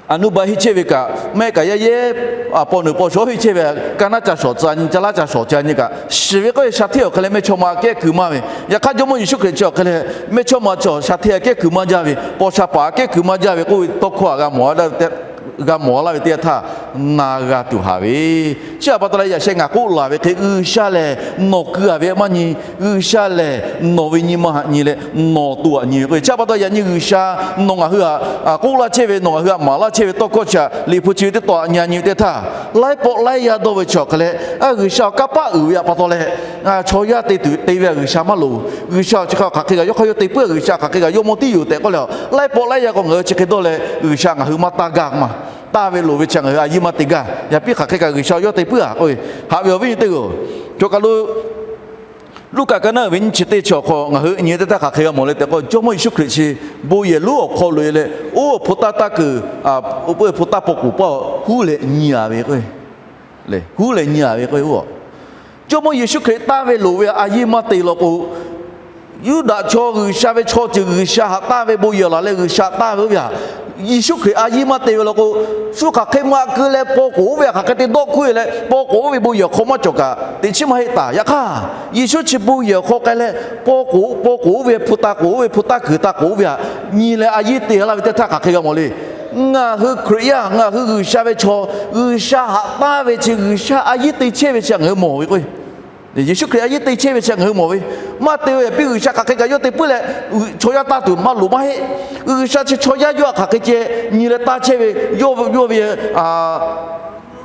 a nuˇ ba heˆ chehˇ ve kaꞈ, mehˆ kaꞈ yaˇ yehˉ a paw nuˬ paw shawˉ heˆ chehˇ ve, ka naˉ ca shawˍ tcuh nyi, ca laˉ ca shawˍ ca nyi kaꞈ, shiˍ ve k'oˆ ve sha hteˇ awˬ hk'e leh mehˇchawˇma aꞈ kehˉ kuiˬ maˇ ve. Yaꞈ hk'aˇ, Jawˇmawˇ Yeˍsuˆ Hkriꞈ chi awˬ hk'e leh mehˇchawˇma chi sha hteˇ aꞈ kehˉ kuiˬ maˇ jaˇ ve, paw sha paˍ aꞈ kehˉ kuiˬ maˇ jaˇ ve k'oˆ ve tawˇ hkawˇ htaꞈ g'a mawˬ laˇ ve teˇ yanˇ htaˇ, na g'a tuˬ haˍ ve. Chi htaꞈ pa taw leh yaꞈ sheh ngaˬ k'oˆ laˬ ve hk'e, G'uiˬsha lehˬ nawˬ keu-a ve maˇ nyi. G'uiˬsha lehˬ nawˬ ve nyi ma htaꞈ nyi leh nawˬ to htaꞈ nyi ve k'o, chi htaꞈ pa taw yaꞈ nyi G'uiˬsha nawˬ ngaˬ hui htaꞈ k'oˆ laˇ chehˇ ve, nawˬ ngaˬ hui htaꞈ maˍ laˇ chehˇ ve tawˇ hkawˇ chi htaꞈ Liꞈ hpu chi ve teˇ taw htaꞈ nyi nyi ve teˇ htaˇ, laiˉ pawˆ laiˉ yaˇ dawˇ ve chi awˬ hk'e leh, G'uiˬsha awˬ kanˇ paˆ uiˍ ve htaꞈ pa taw leh, chaw yaˇ te tuˬ te ve htaꞈ G'uiˬsha maˇ loˍ. G'uiˬsha chi hk'e hk'aˬ hk'e kaꞈ yawˇ hk'aˇ yawˇ te puiˉ, G'uiˬsha hk'aˬ hk'e kaꞈ yawˇ mawˇ tiˉ yoˬ tehꞈ k'oˆ leh, laiˉ pawˆ laiˉ yaˇ k'o ngaˬ hui chi hk'e dawˇ leh G'uiˬsha ngaˬ hui maˇ taˇ gaˇ maˇ. Taˇ ve loˍ ve chi ngaˬ hui a yiˇ maˇ te gaˇ. Yaꞈ piˇ hk'aˬ hk'e kaꞈ G'uiˬsha yawˇ te puiˉ-a k'oˆ ve, haꞈ ve awˬ viˉ nyi teˇ g'aˇ-oˬ, choˬ kaˬ lo Luˉkaꞈ ka naˉ uiˍ ve nyiˇ chi teˇ chi awˬ hk'aw ngaˬ hui nyi teˇ htaˇ hk'aˬ hk'e g'a mawˬ le tehꞈ k'o, Jawˇmawˇ Yeˍsuˆ Hkriꞈ chi bon yehˬ lonˉ awˬ hk'aw loꞈ-e leh, oˇ hpu taˇ taˇ kuiˬ, oˇ hpu taˇ paw k'oˍ paˇ huˉ leh nyi-a ve k'o, huˉ leh nyi-a ve k'o, oˇ Jawˇmawˇ Yeˍsuˆ Hkriꞈ taˇ ve loˍ ve a yiˇ maˇ te law k'o, Yuˇdaꞈ chaw G'uiˬsha ve chaw ceuˬ G'uiˬsha htaꞈ taˇ ve bon yehˬ laˬ leh G'uiˬsha taˇ ve oˇ ve htaꞈ Yeˍsuˆ Hkriꞈ a yiˇ maˇ te ve law k'o, shu hk'aˬ hk'e maꞈ keu leh paw k'oˍ oˇ ve htaꞈ hk'aˬ hk'e te dawˆ hkuˇ-e leh paw k'oˍ oˇ ve bon yehˬ awˬ hk'aw maˇ cawˬ kaꞈ teꞈ chiˉ maˇ heˆ taˍ. Yaꞈ hk'aˇ, Yeˍsuˆ chi bon yehˬ awˬ hk'aw k'ai leh paw k'oˍ, paw k'oˍ oˇ ve hpu taˇ k'oˍ oˇ ve hpu taˇ kuiˬ taˇ k'oˍ oˇ ve htaꞈ nyi leh a yiˇ te laˇ ve teˇ htaˇ hk'aˬ hk'e g'a mawˬ le. Ngaˬ hui Hkriꞈ yaˇ, ngaˬ hui G'uiˬsha ve chaw, G'uiˬsha htaꞈ taˇ ve chi G'uiˬsha a yiˇ te chehˇ ve chi ngaˬ hui mawˬ ve k'o, Yeˍsuˆ Hkriꞈ a yiˇ te chehˇ ve chi ngaˬ hui mawˬ ve. Maˇ te ve yaꞈ piˇ G'uiˬsha hk'aˬ hk'e kaꞈ yawˇ te puiˉ leh chaw yaˇ taˇ tuˬ maˇ loˍ maˇ heˆ. G'uiˬsha chi chaw yaˇ yawˇ htaꞈ hk'aˬ hk'e ceh nyi leh taˇ chehˇ ve, yawˇ ve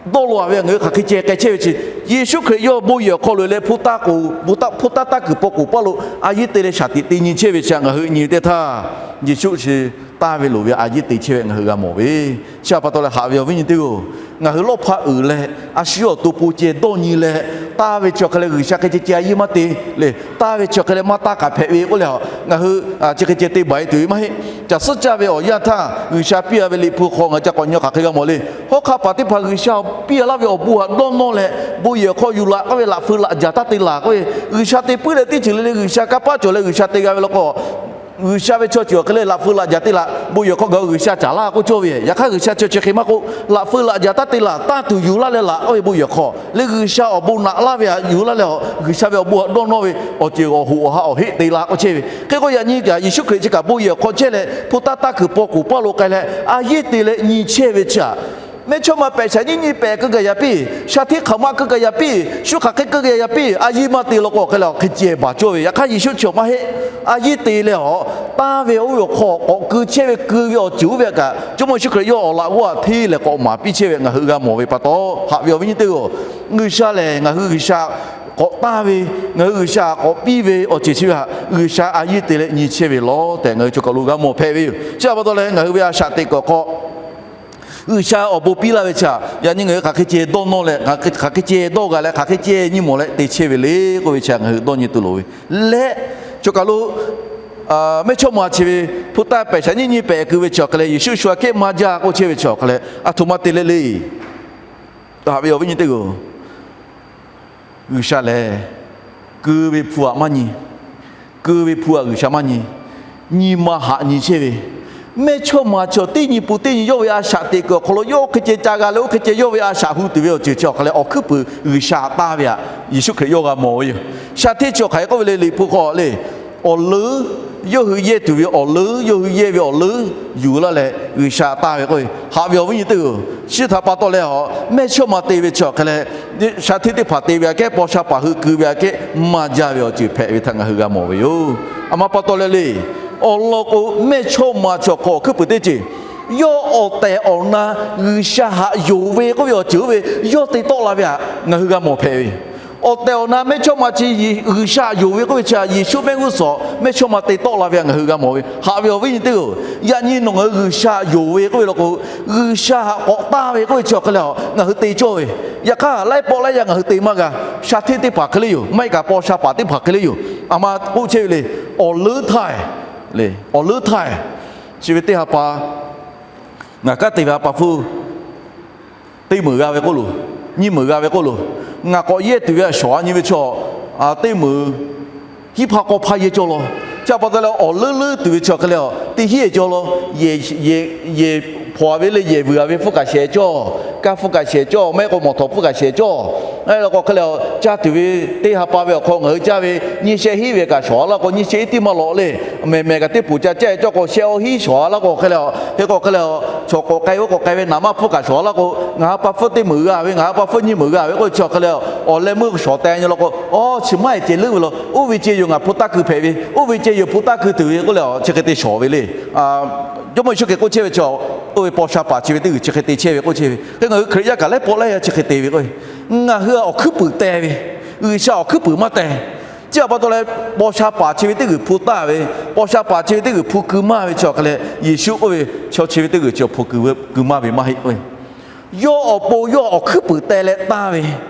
dawˇ law-a ve ngaˬ hui hk'aˬ hk'e ceh k'ai chehˇ ve chi, Yeˍsuˆ Hkriꞈ yawˇ bon yehˬ awˬ hk'aw loꞈ-e leh hpu taˇ k'oˍ, hpu taˇ taˇ kuiˬ paw k'oˍ paˇ lo a yiˇ te leh shaˍ tiꞈ te nyi chehˇ ve chi ngaˬ hui nyi ve teˇ htaˇ, Yeˍsuˆ chi taˇ ve loˍ ve a yiˇ te chehˇ ve ngaˬ hui g'a mawˬ ve. Chi htaꞈ pa taw leh haꞈ ve awˬ viˉ nyi teˇ g'aˇ-oˬ, ngaˬ hui lawˇ hpaˇ uiˍ leh a shu yawˇ awˬ to po ceh dawˇ nyi leh taˇ ve chi awˬ hk'e leh G'uiˬsha hk'e ceh ceh a yiˇ maˇ te le, taˇ ve chi awˬ hk'e leh maˇ taˇ k'aꞈ hpehꞈ ve k'oˆ leh, ngaˬ hui chi hk'e ceh te baˬ-e tuˬ ve maˇ heˆ. Caˬ suhˉ caˇ ve awˬ yanˇ htaˇ G'uiˬsha piˇ-a ve Liꞈ hpu hk'aw ngaˬ hui ca k'awꞈ nyi hk'aˬ hk'e g'a mawˬ le. Hawˉ hk'aˇ paˍ teˇ hpaˍ G'uiˬsha piˇ-a laˇ ve awˬ bon htaꞈ dawˇ nawˇ leh bon yehˬ hk'aw yuˬ laꞈ k'oˆ ve, laꞈ feu laꞈ jaˬ taˇ te laˬ k'oˆ ve, G'uiˬsha te puiˉ leh teˇ ceuˬ le le G'uiˬsha kanˇ paˆ cawˬ leh G'uiˬsha te g'a ve law k'o, G'uiˬsha ve chaw ceuˬ awˬ hk'e leh laꞈ feu laꞈ jaˬ te laˬ, bon yehˬ hk'aw gaˬ-o G'uiˬsha caˍ laˇ k'oˆ cawˇ ve. Yaꞈ hk'aˇ G'uiˬsha chi chi hk'e maˇ k'oˆ, laꞈ feu laꞈ jaˬ taˇ te laˬ, taˇ tuˬ yuˬ laˇ leh laꞈ k'oˆ ve bon yehˬ hk'aw le G'uiˬsha awˬ bon naꞈ laˇ ve htaꞈ yuˬ laˇ leh, G'uiˬsha ve awˬ bon htaꞈ dawˇ nawˇ ve awˬ ceuˬ awˬ hoꞈ awˬ ha awˬ heˆ te laˇ k'oˆ chehˇ ve. Hk'e k'o yaꞈ nyi kaꞈ Yeˍsuˆ Hkriꞈ chi kaꞈ bon yehˬ awˬ hk'aw chehˇ leh hpu taˇ taˇ kuiˬ paw k'oˍ paˇ lo k'ai leh a yiˇ te leh nyi chehˇ ve chi htaꞈ mehˇchawˇ ma pehꞈ shaˍ nyiˇ nyi pehꞈ keu gaˬ yaꞈ piˇ, shaˍ hteˇ hk'aˬ ma keu gaˬ yaꞈ piˇ, shu hk'aˬ hk'e keu gaˬ yaꞈ piˇ, a yiˇ maˇ te law k'o hk'e leh awˬ hk'e ceh baˬ cawˇ ve. Yaꞈ hk'aˇ Yeˍsuˆ chi awˬ maˇ heˆ. A yiˇ te leh awˬ taˇ ve oˇ ve awˬ hk'aw k'awꞈ keu chehˇ ve keu ve awˬ ceuˬ oˇ ve htaꞈ kaꞈ Jawˇmawˇ Yeˍsuˆ Hkriꞈ yawˇ awˬ laꞈ g'awˇ htaꞈ hteˇ leh k'awꞈ maˍ piˇ chehˇ ve ngaˬ hui g'a mawˬ ve pa taw, haꞈ ve awˬ viˉ nyi teˇ g'aˇ-oˬ, G'uiˬsha lehˬ ngaˬ hui G'uiˬsha k'awꞈ taˇ ve, ngaˬ hui G'uiˬsha k'awꞈ piˇ ve awˬ ceuˬ chi ve htaꞈ G'uiˬsha a yiˇ te leh nyi chehˇ ve lawˬ tehꞈ ngaˬ hui chaw kaˬ lo g'a mawˬ hpehꞈ ve yoˬ. Chi htaꞈ pa taw leh ngaˬ hui ve a shaꞈ teꞈ kuiˬ awˬ hk'aw G'uiˬsha awˬ bon piˇ laˇ ve chi htaꞈ yaꞈ nyi ngaˬ hui hk'aˬ hk'e ceh dawˇ nawˇ leh, hk'aˬ hk'e ceh dawˇ g'a leh, hk'aˬ hk'e ceh nyi mawˬ leh te chehˇ ve le k'oˆ ve chi htaꞈ ngaˬ hui dawˇ nyi tuˬ loˍ ve leh, chaw kaˬ lo mehˇchawˇma chi ve hpu taˇ pehꞈ shaˍ nyiˇ nyi pehꞈ keu ve chi awˬ hk'e leh Yeˍsuˆ shu aꞈ kehˉ maˇ jaˇ k'oˆ chehˇ ve chi awˬ hk'e leh a htoꞈ ma te leh le. Haꞈ ve awˬ viˉ nyi teˇ g'aˇ-oˬ, G'uiˬsha lehˬ keu ve hpu htaꞈ maˇ nyi. Keu ve hpu htaꞈ G'uiˬsha maˇ nyi. Nyi ma htaꞈ nyi chehˇ ve mehˇchawˇma chi teˇ nyi pun teˇ nyi yawˇ ve a shaꞈ teꞈ kuiˬ awˬ hk'aw lo yawˇ oˇ hk'e ceh ca g'a leh oˇ hk'e ceh yawˇ ve a shaꞈ hu tuˬ ve awˬ ceuˬ chi awˬ hk'e leh awˬ hkuiˉ puiˍ G'uiˬsha taˇ ve htaꞈ Yeˍsuˆ Hkriꞈ yawˇ g'a mawˬ ve yoˬ. Shaˍ hteˇ chi awˬ hk'aˬ hk'e k'oˆ ve le, Liꞈ hpu hk'aw le, awˬ leuˉ, yawˇ hui yehˇ tuˬ ve awˬ leuˉ, yawˇ hui yehˇ ve awˬ leuˉ yuˬ laˇ leh G'uiˬsha taˇ ve k'o, haꞈ ve awˬ viˉ nyi teˇ g'aˇ-oˬ, chi htaꞈ pa taw leh a mehˇchawˇma te ve chi awˬ hk'e leh shaˍ hteˇ teˇ hpaˍ te ve aꞈ kehˉ, paw sha paˍ hui keu ve aꞈ kehˉ maˇ jaˇ ve awˬ ceuˬ hpehꞈ ve htaꞈ ngaˬ hui g'a mawˬ ve yoˬ. A ma pa taw leh le, awˬ lawn k'o mehˇchawˇma chi awˬ hk'aw awˬ hkuiˉ puiˍ teˇ ceuˬ yawˇ awˬ tehˬ awˬ na G'uiˬsha htaꞈ yonˍ ve k'oˆ ve awˬ ceuˬ oˇ ve yawˇ te tawˆ la ve htaꞈ ngaˬ hui g'a mawˬ hpehꞈ ve yoˬ. Awˬ tehˬ awˬ na mehˇchawˇma chi G'uiˬsha htaꞈ yonˍ ve k'oˆ ve chi htaꞈ Yeˍsuˆ mehˆ g'uˇ suhˍ mehˇchawˇma te tawˆ la ve htaꞈ ngaˬ hui g'a mawˬ ve. Haꞈ ve awˬ viˉ nyi teˇ g'aˇ-oˬ, yaꞈ nyi nawˬ ngaˬ hui G'uiˬsha yonˍ ve k'oˆ ve law k'o, G'uiˬsha htaꞈ k'awꞈ taˇ ve k'oˆ ve chi awˬ hk'e leh ngaˬ hui te cawˇ ve. Yaꞈ hk'aˇ laiˉ pawˆ laiˉ yaˇ ngaˬ hui te maˇ g'a. Shaˍ hteˇ teˇ hpaˍ hk'e le yoˬ, maˇ heˆ kaꞈ paw sha paˍ teˇ hpaˍ hk'e le yoˬ. A ma k'oˆ chehˇ ve le, awˬ leuˉ htaˇ, awˬ leuˉ htaˇ, chi ve teˇ ha pa ngaˬ kanˉ te ve ha pa hpfuhˇ teˇ meunˍ g'a ve k'oˆ loˬ, nyiˇ meunˍ g'a ve k'oˆ loˬ, ngaˬ k'awꞈ yehˇ tuˬ ve a shawˍ a nyi ve chaw teˇ meunˍ hiˉ hpaˇ k'awˇ hpaˇ yehˇ cawˇ law. Chi htaꞈ pa taw leh awˬ leuˉ leuˉ tuˬ ve chi awˬ hk'e leh teˇ hiˉ cawˇ law. Yehˬ hpawnˬ-a ve le, yehˬ vuiˬ-a ve hpfuhˇ kaꞈ shehˍ cawˇ, kaˇ hpfuhˇ kaꞈ shehˍ cawˇ, maˇ heˆ k'o mawˬ htawˍ hpfuhˇ kaꞈ shehˍ cawˇ. Leh k'o hk'e leh, caˇ tuˬ ve teˇ ha pa ve awˬ hk'aw ngaˬ hui caˇ ve nyiˇ shehˆ hiˉ ve kaꞈ shawˍ a laˇ k'o, nyiˇ shehˆ hiˉ tiˉ maˇ lawꞈ le. Mehˬ mehˬ kaꞈ teˇ poˬ ca caˇ e cawˇ k'o, shehˆ awˇ hiˉ shawˍ a laˇ k'o hk'e leh, hk'e k'o hk'e leh, chaw k'awꞈ k'ai oˇ k'awꞈ k'ai ve naˍ manˇ hpfuhˇ kaꞈ shawˍ a laˇ k'o, ngaˬ ha pa hpfuhˇ teˇ meunˍ g'a ve, ngaˬ ha pa hpfuhˇ nyiˇ meunˍ g'a ve k'oˆ ve chi awˬ hk'e leh, awˬ leh meuˇ shawˍ teh nyi law k'o, aˬ, chi maˇ heˆ ceh leuˉ ve law. Oˇ ve ceh yoˬ ngaˬ hpu taˇ keu hpehꞈ ve, oˇ ve ceh yoˬ hpu taˇ keu tuˬ ve k'oˆ leh, chi hk'e te shawˍ ve le. Jawˇmawˇ Yeˍsuˆ Hkriꞈ k'oˆ chehˇ ve chi, oˇ ve paw sha paˍ chi ve teˇ g'uiˬ chi hk'e te chehˇ ve k'oˆ chehˇ ve. Hk'e ngaˬ hui Hkriꞈ yaˇ kaꞈ laiˉ pawˆ laiˉ yaˇ chi hk'e te ve k'o, ngaˬ hui awˬ hkuiˉ puiˍ teh ve, G'uiˬsha awˬ hkuiˉ puiˍ maˇ teh. Chi htaꞈ pa taw leh, paw sha paˍ chi ve teˇ g'uiˬ hpu taˇ ve, paw sha paˍ chi ve teˇ g'uiˬ hpu keu maˇ ve chi awˬ hk'e leh, Yeˍsuˆ k'oˆ ve, Chaw chi ve teˇ g'uiˬ chi awˬ hpu keu maˇ ve maˇ heˆ k'o, yawˇ awˬ pon yawˇ awˬ hkuiˉ puiˍ teh leh taˇ ve,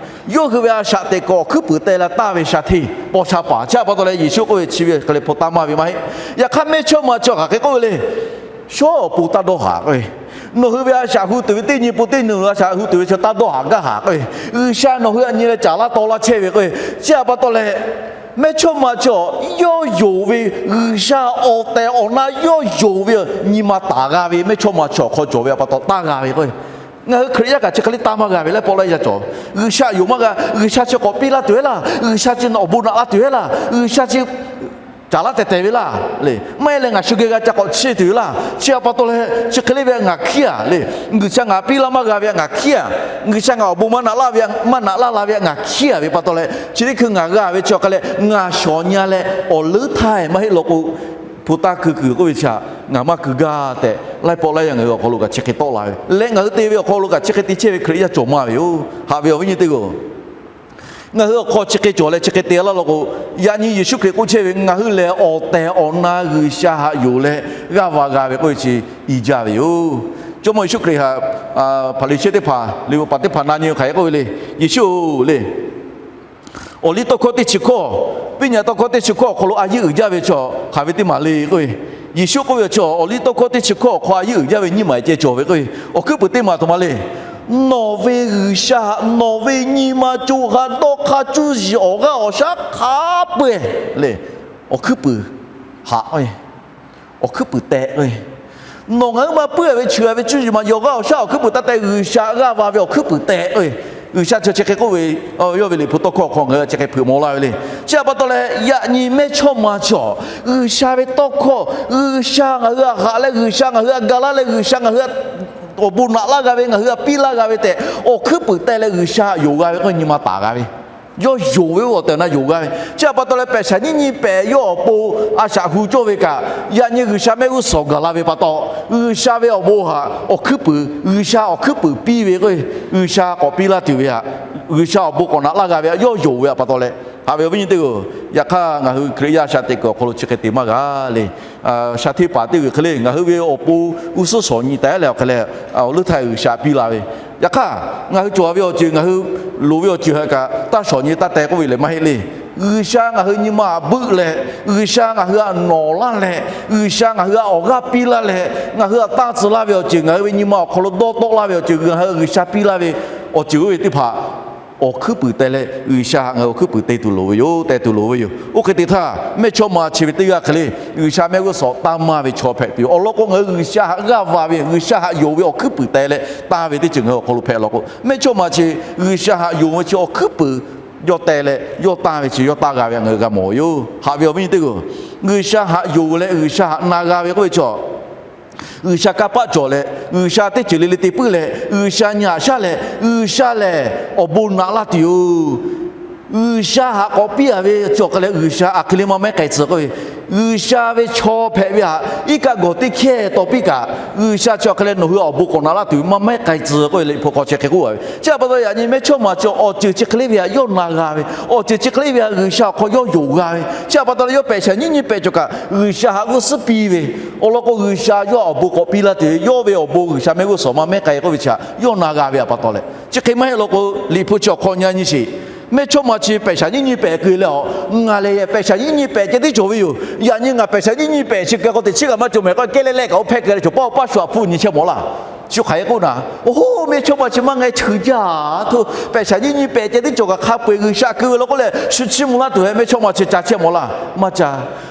yawˇ hui ve a shaꞈ teꞈ kuiˬ awˬ hkuiˉ puiˍ teh leh taˇ ve sha hteˇ paw sha paˍ. Chi htaꞈ pa taw leh Yeˍsuˆ k'oˆ ve chi ve hk'e leh hpu taˇ maˇ ve maˇ heˆ. Yaꞈ hk'aˇ, mehˇchawˇma chi hk'aˬ hk'e k'oˆ ve le. Shawˉ awˬ pon taˇ dawˇ haˍ k'o, nawˬ hui ve a shaꞈ hu tuˬ ve teˇ nyi pon teˇ nyi a shaꞈ hu tuˬ ve chi taˇ dawˇ haˍ gaˇ haˍ k'o, G'uiˬsha nawˬ hui htaꞈ nyi leh caˍ laˇ taw laˇ chehˇ ve k'o, chi htaꞈ pa taw leh, mehˇchawˇma chi awˬ yawˇ yonˍ ve, G'uiˬsha awˬ tehˬ awˬ na yawˇ yonˍ ve, nyi ma taˍ g'a ve mehˇchawˇma chi awˬ hk'aw cawˬ ve htaꞈ pa taw taˇ g'a ve k'o, ngaˬ hui Hkriꞈ yaˇ kaꞈ chi hk'e le taˇ maˇ g'a ve laiˉ pawˆ laiˉ yaˇ cawˬ. G'uiˬsha yonˍ maˇ g'a, G'uiˬsha chi k'awꞈ piˇ laˇ tuˬ heˆ laˇ, G'uiˬsha chi awˬ bon naꞈ la tuˬ heˆ laˇ, G'uiˬsha chi caˍ laˇ tehˬ tehˬ ve laˇ le. Maˇ heˆ leh ngaˬ shu geh g'a ca k'awꞈ chiˇ tuˬ ve laˇ. Chi htaꞈ pa taw leh chi hk'e le ve ngaˬ hkiˉ a le. G'uiˬsha ngaˬ piˇ laˇ maˇ g'a ve ngaˬ hkiˉ a. G'uiˬsha ngaˬ awˬ bon maˇ naꞈ laˇ ve, maˇ naꞈ laˇ la ve ngaˬ hkiˉ a ve pa taw leh, chi teˇ hkui ngaˬ g'a ve chi awˬ hk'e leh ngaˬ shawˍ nyi leh awˬ leuˉ htaˇ maˇ heˆ law k'o, hpu taˇ keu kuiˬ k'oˆ ve chi htaꞈ ngaˬ maˇ keu gaˇ tehꞈ, laiˉ pawˆ laiˉ yaˇ ngaˬ hui awˬ hk'aw lo kaꞈ chi hk'e tawˆ la ve leh, ngaˬ hui te ve awˬ hk'aw lo kaꞈ chi hk'e te chehˇ ve Hkriꞈ yaˇ cawˬ maˇ ve yoˬ. Haꞈ ve awˬ viˉ nyi teˇ g'aˇ, ngaˬ hui awˬ hk'aw chi hk'e cawˬ leh chi hk'e te laˇ law k'o, yaꞈ nyi Yeˍsuˆ Hkriꞈ k'oˆ chehˇ ve, ngaˬ hui lehˬ awˬ tehˬ awˬ na G'uiˬsha htaꞈ yonˍ leh g'aˇ va g'a ve k'oˆ ve chi i jaˇ ve yoˬ. Jawˇmawˇ Yeˍsuˆ Hkriꞈ htaꞈ Hpaˍriˍsehˇ teˇ hpaˍ, liꞈ bvuhꞈ paˍ teˇ hpaˍ na nyi hk'aˬ hk'e k'oˆ ve le. Yeˍsuˆ-oˬ le, awˬliˇtawˇhkawˇ teˇ chi hkawˇ, piˇ nyi tawˇ hkawˇ teˇ chi hkawˇ awˬ hk'aw lo a yeˇ uiˍ jaˇ ve chi hk'aˬ ve teˇ maˬ le k'oˆ ve, Yeˍsuˆ k'oˆ ve chi awˬliˇtawˇhkawˇ teˇ chi hkawˇ awˬ hk'aw a yeˇ uiˍ jaˇ ve nyiˇ maˬ ceh cawˬ ve k'oˆ ve, awˬ hkuiˉ puiˍ teˇ maˬ aˬ htoꞈ ma le. Nawˬ ve G'uiˬsha htaꞈ nawˬ ve nyi ma co ha dawˇ hk'aˇ cuˇ yiˍ awˬ g'aˇ awˬ shaˉ hk'a peu-eˬ le, awˬ hkuiˉ puiˍ haꞈ k'o, awˬ hkuiˉ puiˍ tehꞈ k'o, nawˬ ngaˬ hui ma puiˉ a ve cheuˬ a ve cuˇ yiˍ maˬ yawˬ g'aˇ awˬ shaˉ awˬ hkuiˉ puiˍ taˇ tehꞈ G'uiˬsha g'aˇ va ve awˬ hkuiˉ puiˍ tehꞈ k'o, G'uiˬsha chi chi hk'e k'oˆ ve, yawˇ ve liꞈ hpu tawˇ hkawˇ hk'aw ngaˬ hui chi hk'e hpeuꞈ maw laˇ ve le. Chi htaꞈ pa taw leh yaꞈ nyi mehˇchawˇma chi awˬ G'uiˬsha ve tawˇ hkawˇ, G'uiˬsha ngaˬ hui htaꞈ haꞈ leh G'uiˬsha ngaˬ hui htaꞈ ga laˇ leh G'uiˬsha ngaˬ hui awˬ bon naꞈ laˇ g'a ve, ngaˬ hui htaꞈ piˇ laˇ g'a ve tehꞈ awˬ hkuiˉ puiˍ teh leh G'uiˬsha htaꞈ yonˍ g'a ve k'o nyi ma taˍ g'a ve. Yawˇ yonˍ ve awˬ tehˬ awˬ na yonˍ g'a ve. Chi htaꞈ pa taw leh pehˬ shaˍ nyiˇ nyi pehˍ yawˇ awˬ pon a shaꞈ hu cawˇ ve kaꞈ, yaꞈ nyi G'uiˬsha mehˆ g'uˇ suhˍ gaˬ la ve pa taw, G'uiˬsha ve awˬ bon htaꞈ awˬ hkuiˉ puiˍ, G'uiˬsha awˬ hkuiˉ puiˍ piˇ ve k'o, G'uiˬsha k'awꞈ piˇ laˇ tuˬ ve htaꞈ, G'uiˬsha awˬ bon k'awꞈ naꞈ laˇ g'a ve htaꞈ yawˇ yonˍ ve htaꞈ pa taw leh, haꞈ ve awˬ viˉ nyi teˇ g'aˇ, yaꞈ hk'aˇ ngaˬ hui Hkriꞈ yaˇ shaꞈ teꞈ kuiˬ awˬ hk'aw lo chi hk'e te maˇ g'a le. Sha hteˇ paˍ teˇ g'uiˬ hk'e le ngaˬ hui ve awˬ pon g'uˇ suhˍ shawˍ nyi taˍ leh awˬ hk'e leh, awˬ leuˉ htaˇ G'uiˬsha piˇ la ve. Yaꞈ hk'aˇ, ngaˬ hui cawˬ ve awˬ ceuˬ ngaˬ hui loˍ ve awˬ ceuˬ htaꞈ kaꞈ taˇ shawˍ nyi taˇ teh k'oˆ ve lehˬ maˇ heˆ le. G'uiˬsha ngaˬ hui nyi ma htaꞈ buˆ leh, G'uiˬsha ngaˬ hui htaꞈ nawˬ laˇ leh, G'uiˬsha ngaˬ hui htaꞈ awˬ g'aˇ piˇ laˇ leh, ngaˬ hui htaꞈ tanˇ tcuh laˇ ve awˬ ceuˬ, ngaˬ hui ve nyi ma awˬ hk'aw lo dawˇ tawˆ laˇ ve awˬ ceuˬ, ngaˬ hui G'uiˬsha piˇ laˇ ve awˬ ceuˬ oˇ ve teˇ hpaˍ awˬ hkuiˉ puiˍ teh leh G'uiˬsha htaꞈ ngaˬ hui awˬ hkuiˉ puiˍ te tuˬ loˍ ve yoˬ, teh tuˬ loˍ ve yoˬ. Oˇ hk'e te htaˇ, mehˇchawˇma chi ve teˇ g'aˇ hk'e le, G'uiˬsha mehˆ g'uˇ suhˍ taˇ maˇ ve chaw hpehꞈ tuˬ yoˬ. Awˬ lawn k'o, ngaˬ hui G'uiˬsha htaꞈ g'aˇ va ve, G'uiˬsha htaꞈ yonˍ ve awˬ hkuiˉ puiˍ teh leh tanˇ ve teˇ ceuˬ ngaˬ hui awˬ hk'aw lo hpehꞈ law k'o, mehˇchawˇma chi G'uiˬsha htaꞈ yonˍ ve chi awˬ hkuiˉ puiˍ yawˇ teh leh yawˇ tanˇ ve chi yawˇ taˇ g'a ve htaꞈ ngaˬ hui g'a mawˬ ve yoˬ. Haꞈ ve awˬ viˉ nyi teˇ g'aˇ, G'uiˬsha htaꞈ yonˍ leh G'uiˬsha htaꞈ na g'a ve k'oˆ ve chi G'uiˬsha kanˇ paˆ cawˬ leh, G'uiˬsha teˇ ceuˬ le le te puiˉ leh, G'uiˬsha nyi haꞈ shaˉ leh, G'uiˬsha lehˬ awˬ bon naꞈ laˇ tuˬ yoˬ. G'uiˬsha htaꞈ k'awꞈ piˇ a ve chi awˬ hk'e leh G'uiˬsha a hk'e le maˇ mehˉ k'ai tcuh k'oˆ ve, G'uiˬsha ve chaw hpehꞈ ve htaꞈ iˉ kaˆ gawˬ teˇ hkehˇ taw piˇ kaꞈ, G'uiˬsha chi awˬ hk'e leh nawˬ hui awˬ bon k'awꞈ naꞈ laˇ tuˬ ve maˇ mehˉ k'ai tcuh k'oˆ ve liꞈ hpu hk'aw chi hk'e k'oˆ a ve. Chi htaꞈ pa taw yaꞈ nyi mehˇchawˇma chi awˬ ceuˬ chi hk'e le ve htaꞈ yawˇ na g'a ve, awˬ ceuˬ chi hk'e le ve htaꞈ G'uiˬsha awˬ hk'aw yawˇ yonˍ g'a ve. Chi htaꞈ pa taw leh yawˇ pehˬ shaˍ nyiˉ nyiˇ pehˬ cawˬ kaꞈ G'uiˬsha htaꞈ g'uˇ suhˉ piˇ ve. Awˬ lawn k'o, G'uiˬsha yawˇ awˬ bon k'awꞈ piˇ laˇ tuˬ ve, yawˇ ve awˬ bon G'uiˬsha mehˆ g'uˇ suhˍ maˇ mehˉ k'ai k'oˆ ve chi htaꞈ yawˇ na g'a ve htaꞈ pa taw leh, chi hk'e maˇ heˆ law k'o, liꞈ hpu chi awˬ hk'aw nyi nyi sheˍ. Mehˇchawˇma chi pehˬ shaˍ nyiˉ nyiˇ pehˬ keu leh a, ngaˬ lehˬ pehˬ shaˍ nyiˉ nyiˇ pehˬ ceh tiˉ cawˬ ve yoˬ. Yaꞈ nyi ngaˬ pehˬ shaˍ nyiˉ nyiˇ pehˬ chi keu k'o teꞈ chiˉ kaꞈ maˇ cawˬ mehˍ k'o, kehˉ leh leh kaꞈ oˇ hpehˇ keu leh cawˬ paˇ paˇ shu htaꞈ hpfuhˆ nyi chehˇ mawˬ laˇ. Shu hk'aˬ hk'e k'oˆ naˍ, oˇ, mehˇchawˇma chi maˇ ngeh cheu jaˇ. Hto, pehˬ shaˍ nyiˉ nyiˇ pehˬ ceh tiˉ cawˬ kaꞈ hk'a peu-eˬ G'uiˬsha keu ve law k'oˆ leh shu chiˇ mvuh laˇ tuˬ ve mehˇchawˇma chi ca chehˇ mawˬ laˇ. Maˇ ca.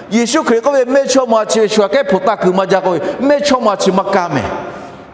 Yeˍsuˆ Hkriꞈ k'oˆ ve, mehˇchawˇma chi ve shu aꞈ kehˉ hpu taˇ keu maˇ jaˇ k'oˆ ve, mehˇchawˇma chi maˇ kaˇ mehˍ.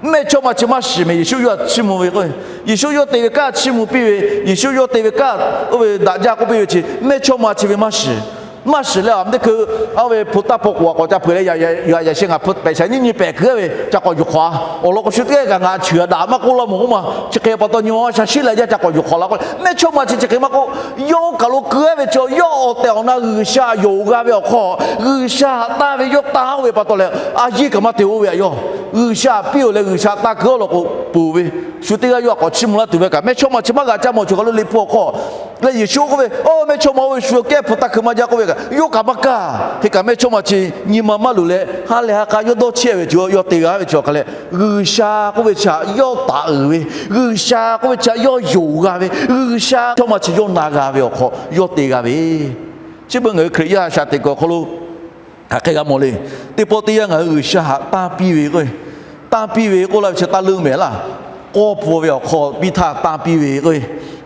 Mehˇ chawˇ ma chi maˇ shiˍ mehˍ. Yeˍsuˆ yawˇ htaꞈ chiˇ mvuh ve k'o, Yeˍsuˆ yawˇ te ve kanˉ chiˇ mvuh piˇ ve, Yeˍsuˆ yawˇ te ve kanˉ oˇ ve daꞈ jaˇ k'oˆ piˇ ve chi mehˇ chawˇ ma chi ve maˇ shiˍ. Maˇ shiˍ leh a, teˇ hkui a ve hpu taˇ paw k'oˍ a k'awꞈ ca hpeuꞈ leh, yaꞈ yaꞈ sheh ngaˬ hpu pehꞈ shaˍ nyiˇ nyi pehꞈ kuiˬ a ve ca k'awꞈ yuˬ hk'awꞈ a. Awˬ lawn k'o shu teˇ g'aˇ kaꞈ ngaˬ cheuˬ a daꞈ maˇ k'oˆ laˇ mawˬ k'oˆ ma. Chi hk'e pa taw nyi ma maˇ sha shiˉ leh yaˇ ca k'awꞈ yuˬ hk'awꞈ la k'o, mehˇ chawˇ ma chi chi hk'e maˇ k'oˆ. Yawˇ kaˬ lo keu a ve chaw, yawˇ awˬ tehˬ awˬ na G'uiˬsha yonˍ g'a ve awˬ hk'aw, G'uiˬsha htaꞈ tanˇ ve yawˇ tanˇ oˇ ve pa taw leh a yiˇ kaꞈ maˇ te oˇ ve a yawˇ. G'uiˬsha piˇ-oˬ leh G'uiˬsha tanˇ keu a law k'o, ponˬ ve shu teˇ g'aˇ yawˇ htaꞈ k'awꞈ chiˇ mvuh laˇ tuˬ ve kaꞈ mehˇ chawˇ ma chi maˇ g'a caˇ mawˬ. Choˬ kaˬ lo Liꞈ hpu awˬ hk'aw leh Yeˍsuˆ k'oˆ ve, Oˇ mehˇ chawˇ ma oˇ ve shu kehˉ hpu taˇ hkui maˇ jaˇ k'oˆ ve kaꞈ, yawˇ kaꞈ maˇ kaˇ. Hk'e kaꞈ mehˇ chawˇ ma chi nyi ma maˇ luˬ leh ha lehˬ ha k'a yawˇ dawˇ chehˇ ve chaw, yawˇ te g'a ve chaw hk'a leh, G'uiˬsha k'oˆ ve chi htaꞈ yawˇ taˍ uiˍ ve, G'uiˬsha k'oˆ ve chi htaꞈ yawˇ yonˍ g'a ve, G'uiˬsha chawˇ ma chi yawˇ na g'a ve awˬ hk'aw yawˇ te g'a ve. Chi beuꞈ ngaˬ hui Hkriꞈ yaˇ shaꞈ teꞈ kuiˬ awˬ hk'aw lo hk'aˬ hk'e g'a mawˬ le. Teˇ pawˆ teˇ yanˇ ngaˬ hui G'uiˬsha htaꞈ tanˇ piˇ ve k'o, tanˇ piˇ ve k'oˆ laˇ ve chi taˇ leuˉ mehˍ laˇ. K'awˇ pfuh ve awˬ hk'aw piˇ htaˇ tanˇ piˇ ve k'o,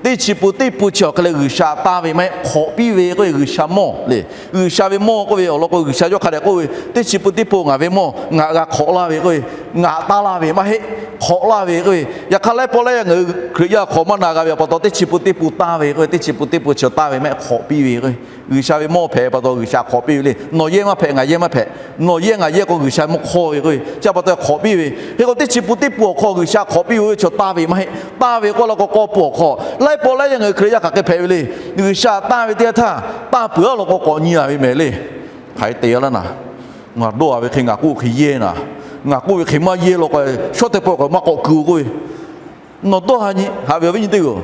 teˇ chi pun teˇ pun chi awˬ hk'e leh G'uiˬsha tanˇ ve maˇ heˆ, hk'awꞈ piˇ ve k'o, G'uiˬsha mawˇ le. G'uiˬsha ve mawˇ k'oˆ ve awˬ lawn k'o, G'uiˬsha yawˇ hk'a dehꞈ k'oˆ ve, Teˇ chi pun teˇ pun ngaˬ ve mawˇ ngaˬ g'a hk'awꞈ laˇ ve k'o, ngaˬ tanˇ laˇ ve maˇ heˆ, hk'awꞈ laˇ ve k'o. Yaꞈ hk'aˇ laiˉ pawˆ laiˉ yaˇ ngaˬ hui Hkriꞈ yaˇ hk'awꞈ maˇ na g'a ve pa taw, teˇ chi pun teˇ pun tanˇ ve k'o, teˇ chi pun teˇ pun chi tanˇ ve maˇ heˆ, hk'awꞈ piˇ ve k'o. G'uiˬsha ve mawˇ hpehꞈ pa taw G'uiˬsha hk'awꞈ piˇ ve le. Nawˬ yehˇ maˇ hpehꞈ, ngaˬ yehˇ maˇ hpehꞈ. Nawˬ yehˇ ngaˬ yehˇ k'o G'uiˬsha mawˇ hk'awˇ ve k'o, chi pa taw hk'awꞈ piˇ ve. Hk'e k'o teˇ chi pun teˇ pun awˬ hk'aw G'uiˬsha hk'awꞈ piˇ ve chaw tanˇ ve maˇ heˆ, tanˇ ve k'oˆ laˇ k'o k'awˇ pun awˬ hk'aw. Laiˉ pawˆ laiˉ yaˇ ngaˬ hui Hkriꞈ yaˇ hk'aˬ hk'e hpehꞈ ve le. G'uiˬsha tanˇ ve teˇ g'aˇ htaˇ tanˇ peuˬ a law k'o k'awꞈ nyi a ve mehˍ le. Hk'aˬ hk'e te a laˇ naˍ. Ngaˬ dawˇ a ve hk'e ngaˬ k'oˆ hk'e yehˇ naˍ. Ngaˬ k'oˆ ve hk'e maˇ yehˇ law k'o, shawˉ teˇ pawˆ k'awꞈ maˇ k'awꞈ keu k'oˆ ve. Nawˬ dawˇ ha nyi haꞈ ve awˬ viˉ nyi teˇ g'aˇ,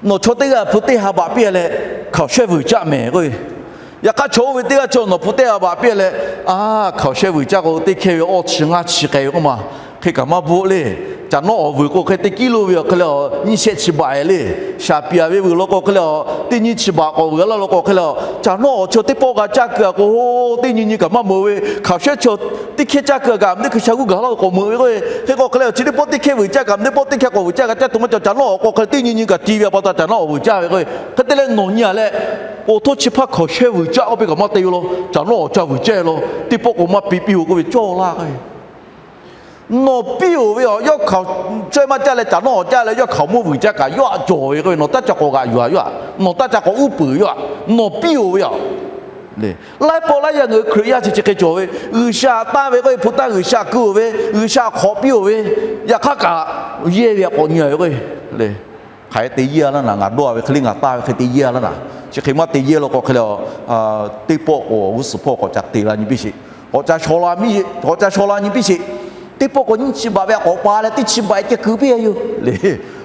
nawˬ chaw teˇ g'aˇ hpu teˇ ha baꞈ piˇ leh hkaoˍ shehˇ vuiˬ caˆ mehˍ k'oˆ ve. Yaꞈ hk'aˇ chaw oˇ ve teˇ g'aˇ chaw nawˬ hpu teˇ ha baꞈ piˇ leh, a, hkaoˍ shehˇ vuiˬ caˆ k'o teˇ hkehˇ ve awˇ chi ngaˇ chi k'ai ve k'oˆ ma. Hk'e kaꞈ maˇ bvuhˆ le. Caˬ nawˉ awˬ vuiˬ k'o hk'e teˇ kiˉ lo ve awˬ hk'e leh a, nyiˇ shehˆ chi baꞈ e le. Shaˍ piˍ a ve vuiˬ law k'o hk'e leh a, teˇ nyiˇ chi baꞈ k'awꞈ vuiˬ a laˇ law k'o hk'e leh a, caˬ nawˉ awˬ chaw teˇ pawˆ g'a caˇ keu a k'o, teˇ nyi nyi kaꞈ maˇ meuꞈ ve. Hkaoˍ shehˇ chaw teˇ hkehˇ caˇ keu a kaꞈ teˇ hkui sha g'uˇ gaˬ laˇ k'awꞈ meuꞈ ve k'o, hk'e k'o hk'e leh a chi teˇ pawˆ teˇ hkehˇ vuiˬ caˇ kaꞈ teˇ pawˆ teˇ hkehˇ k'awꞈ vuiˬ caˇ kaꞈ caˇ tuˬ maˇ cawˬ. Caˬ nawˉ awˬ k'o hk'e teˇ nyi nyi kaꞈ ti ve a pa taw caˬ nawˉ awˬ vuiˬ caˇ ve k'o, hk'e te leh nawˬ nyi a leh, k'o htoˇ chi hpaˇ hkaoˍ shehˇ vuiˬ caˆ k'oˆ piˇ kaꞈ maˇ te ve law. Caˬ nawˉ awˬ caˇ vuiˬ caˇ law. Teˇ pawˆ k'o maˇ piˇ piˇ-oˬ k'oˆ ve cawˇ laˇ k'o, nawˬ piˇ-oˬ ve a, yawˇ hkaoˍ shehˇ maˇ caˇ leh caˬ nawˉ awˬ caˇ leh yawˇ hkaoˍ monˇ vuiˬ caˇ kaꞈ yawˇ htaꞈ cawˬ ve k'o, nawˬ taˇ ca k'awꞈ g'aꞈ yuˬ a yawˇ htaꞈ, nawˬ taˇ ca k'awꞈ uˉ peunˍ yawˇ htaꞈ, nawˬ piˇ-oˬ ve a. Laiˉ pawˆ laiˉ yaˇ ngaˬ hui Hkriꞈ yaˇ chi chi hk'e cawˬ ve, G'uiˬsha tanˇ ve k'o, hpu taˇ G'uiˬsha keu-oˬ ve, G'uiˬsha hk'awꞈ piˇ-oˬ ve, yaꞈ hk'aˇ kaꞈ yehˇ ve a k'awꞈ nyi a ve k'o, hk'aˬ hk'e te yehˇ a laˇ naˍ. Ngaˬ dawˇ a ve hk'e le ngaˬ tanˇ ve hk'e te yehˇ a laˇ naˍ. Chi hk'e maˇ te yehˇ law k'o hk'e leh a, teˇ pawˆ k'o awˬ g'uˇ suhˍ hpawˇ k'awꞈ ca te la nyi piˇ sheˍ. K'awꞈ ca shaw la nyi piˇ sheˍ. Teˇ pawˆ k'o nyiˇ chi baꞈ ve a k'awꞈ pa leh teˇ chi baꞈ ceh keu piˇ a yoˬ le.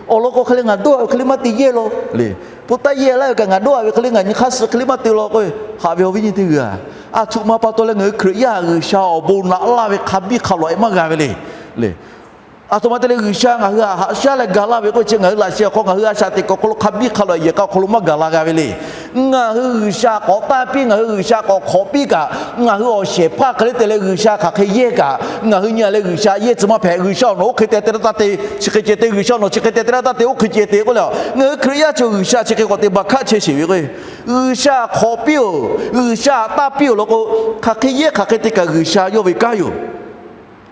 Awˬ lawn k'o hk'e le ngaˬ dawˇ a ve hk'e le maˇ te yehˇ law le. Hpu taˇ yehˇ laˇ ve kaꞈ ngaˬ dawˇ a ve hk'e le ngaˬ nyi hk'aˇ suh hk'e le maˇ te law k'o, haꞈ ve awˬ viˉ nyi teˇ g'aˇ, a htoꞈ ma pa taw leh ngaˬ hui Hkriꞈ yaˇ G'uiˬsha awˬ bon naꞈ laˇ ve hk'a biˇ hk'a lawꞈ e maˇ g'a ve le. Le, a htoꞈ ma te leh G'uiˬsha ngaˬ hui htaꞈ haꞈ shaˉ leh ga laˇ ve k'oˆ ve chi ngaˬ hui laꞈ sheh awˬ hk'aw ngaˬ hui a shaꞈ teꞈ kuiˬ awˬ hk'aw lo hk'a biˇ hk'a lawꞈ yehˬ k'a awˬ hk'aw lo maˇ gaˬ la g'a ve le. Ngaˬ hui G'uiˬsha k'awꞈ tanˇ piˇ, ngaˬ hui G'uiˬsha k'awꞈ hk'awꞈ piˇ kaꞈ, ngaˬ hui awˬ shehˍ hpaˇ hk'e le te leh G'uiˬsha hk'aˬ hk'e yehˇ kaꞈ, ngaˬ hui nyi a leh G'uiˬsha yehˇ tcuh maˇ hpehꞈ. G'uiˬsha nawˬ oˇ hk'e te te laˇ taˇ te, chi hk'e ceh te, G'uiˬsha nawˬ chi hk'e te te laˇ taˇ te, oˇ hk'e ceh te k'oˆ leh, ngaˬ hui Hkriꞈ yaˇ chaw G'uiˬsha chi hk'e k'awꞈ te baˬ hkaˆ chehˇ sheˍ ve k'o, G'uiˬsha hk'awꞈ piˇ-oˬ, G'uiˬsha tanˇ piˇ-oˬ law k'o, hk'aˬ hk'e yehˇ hk'aˬ hk'e te kaꞈ G'uiˬsha yawˇ ve kanˉ yoˬ.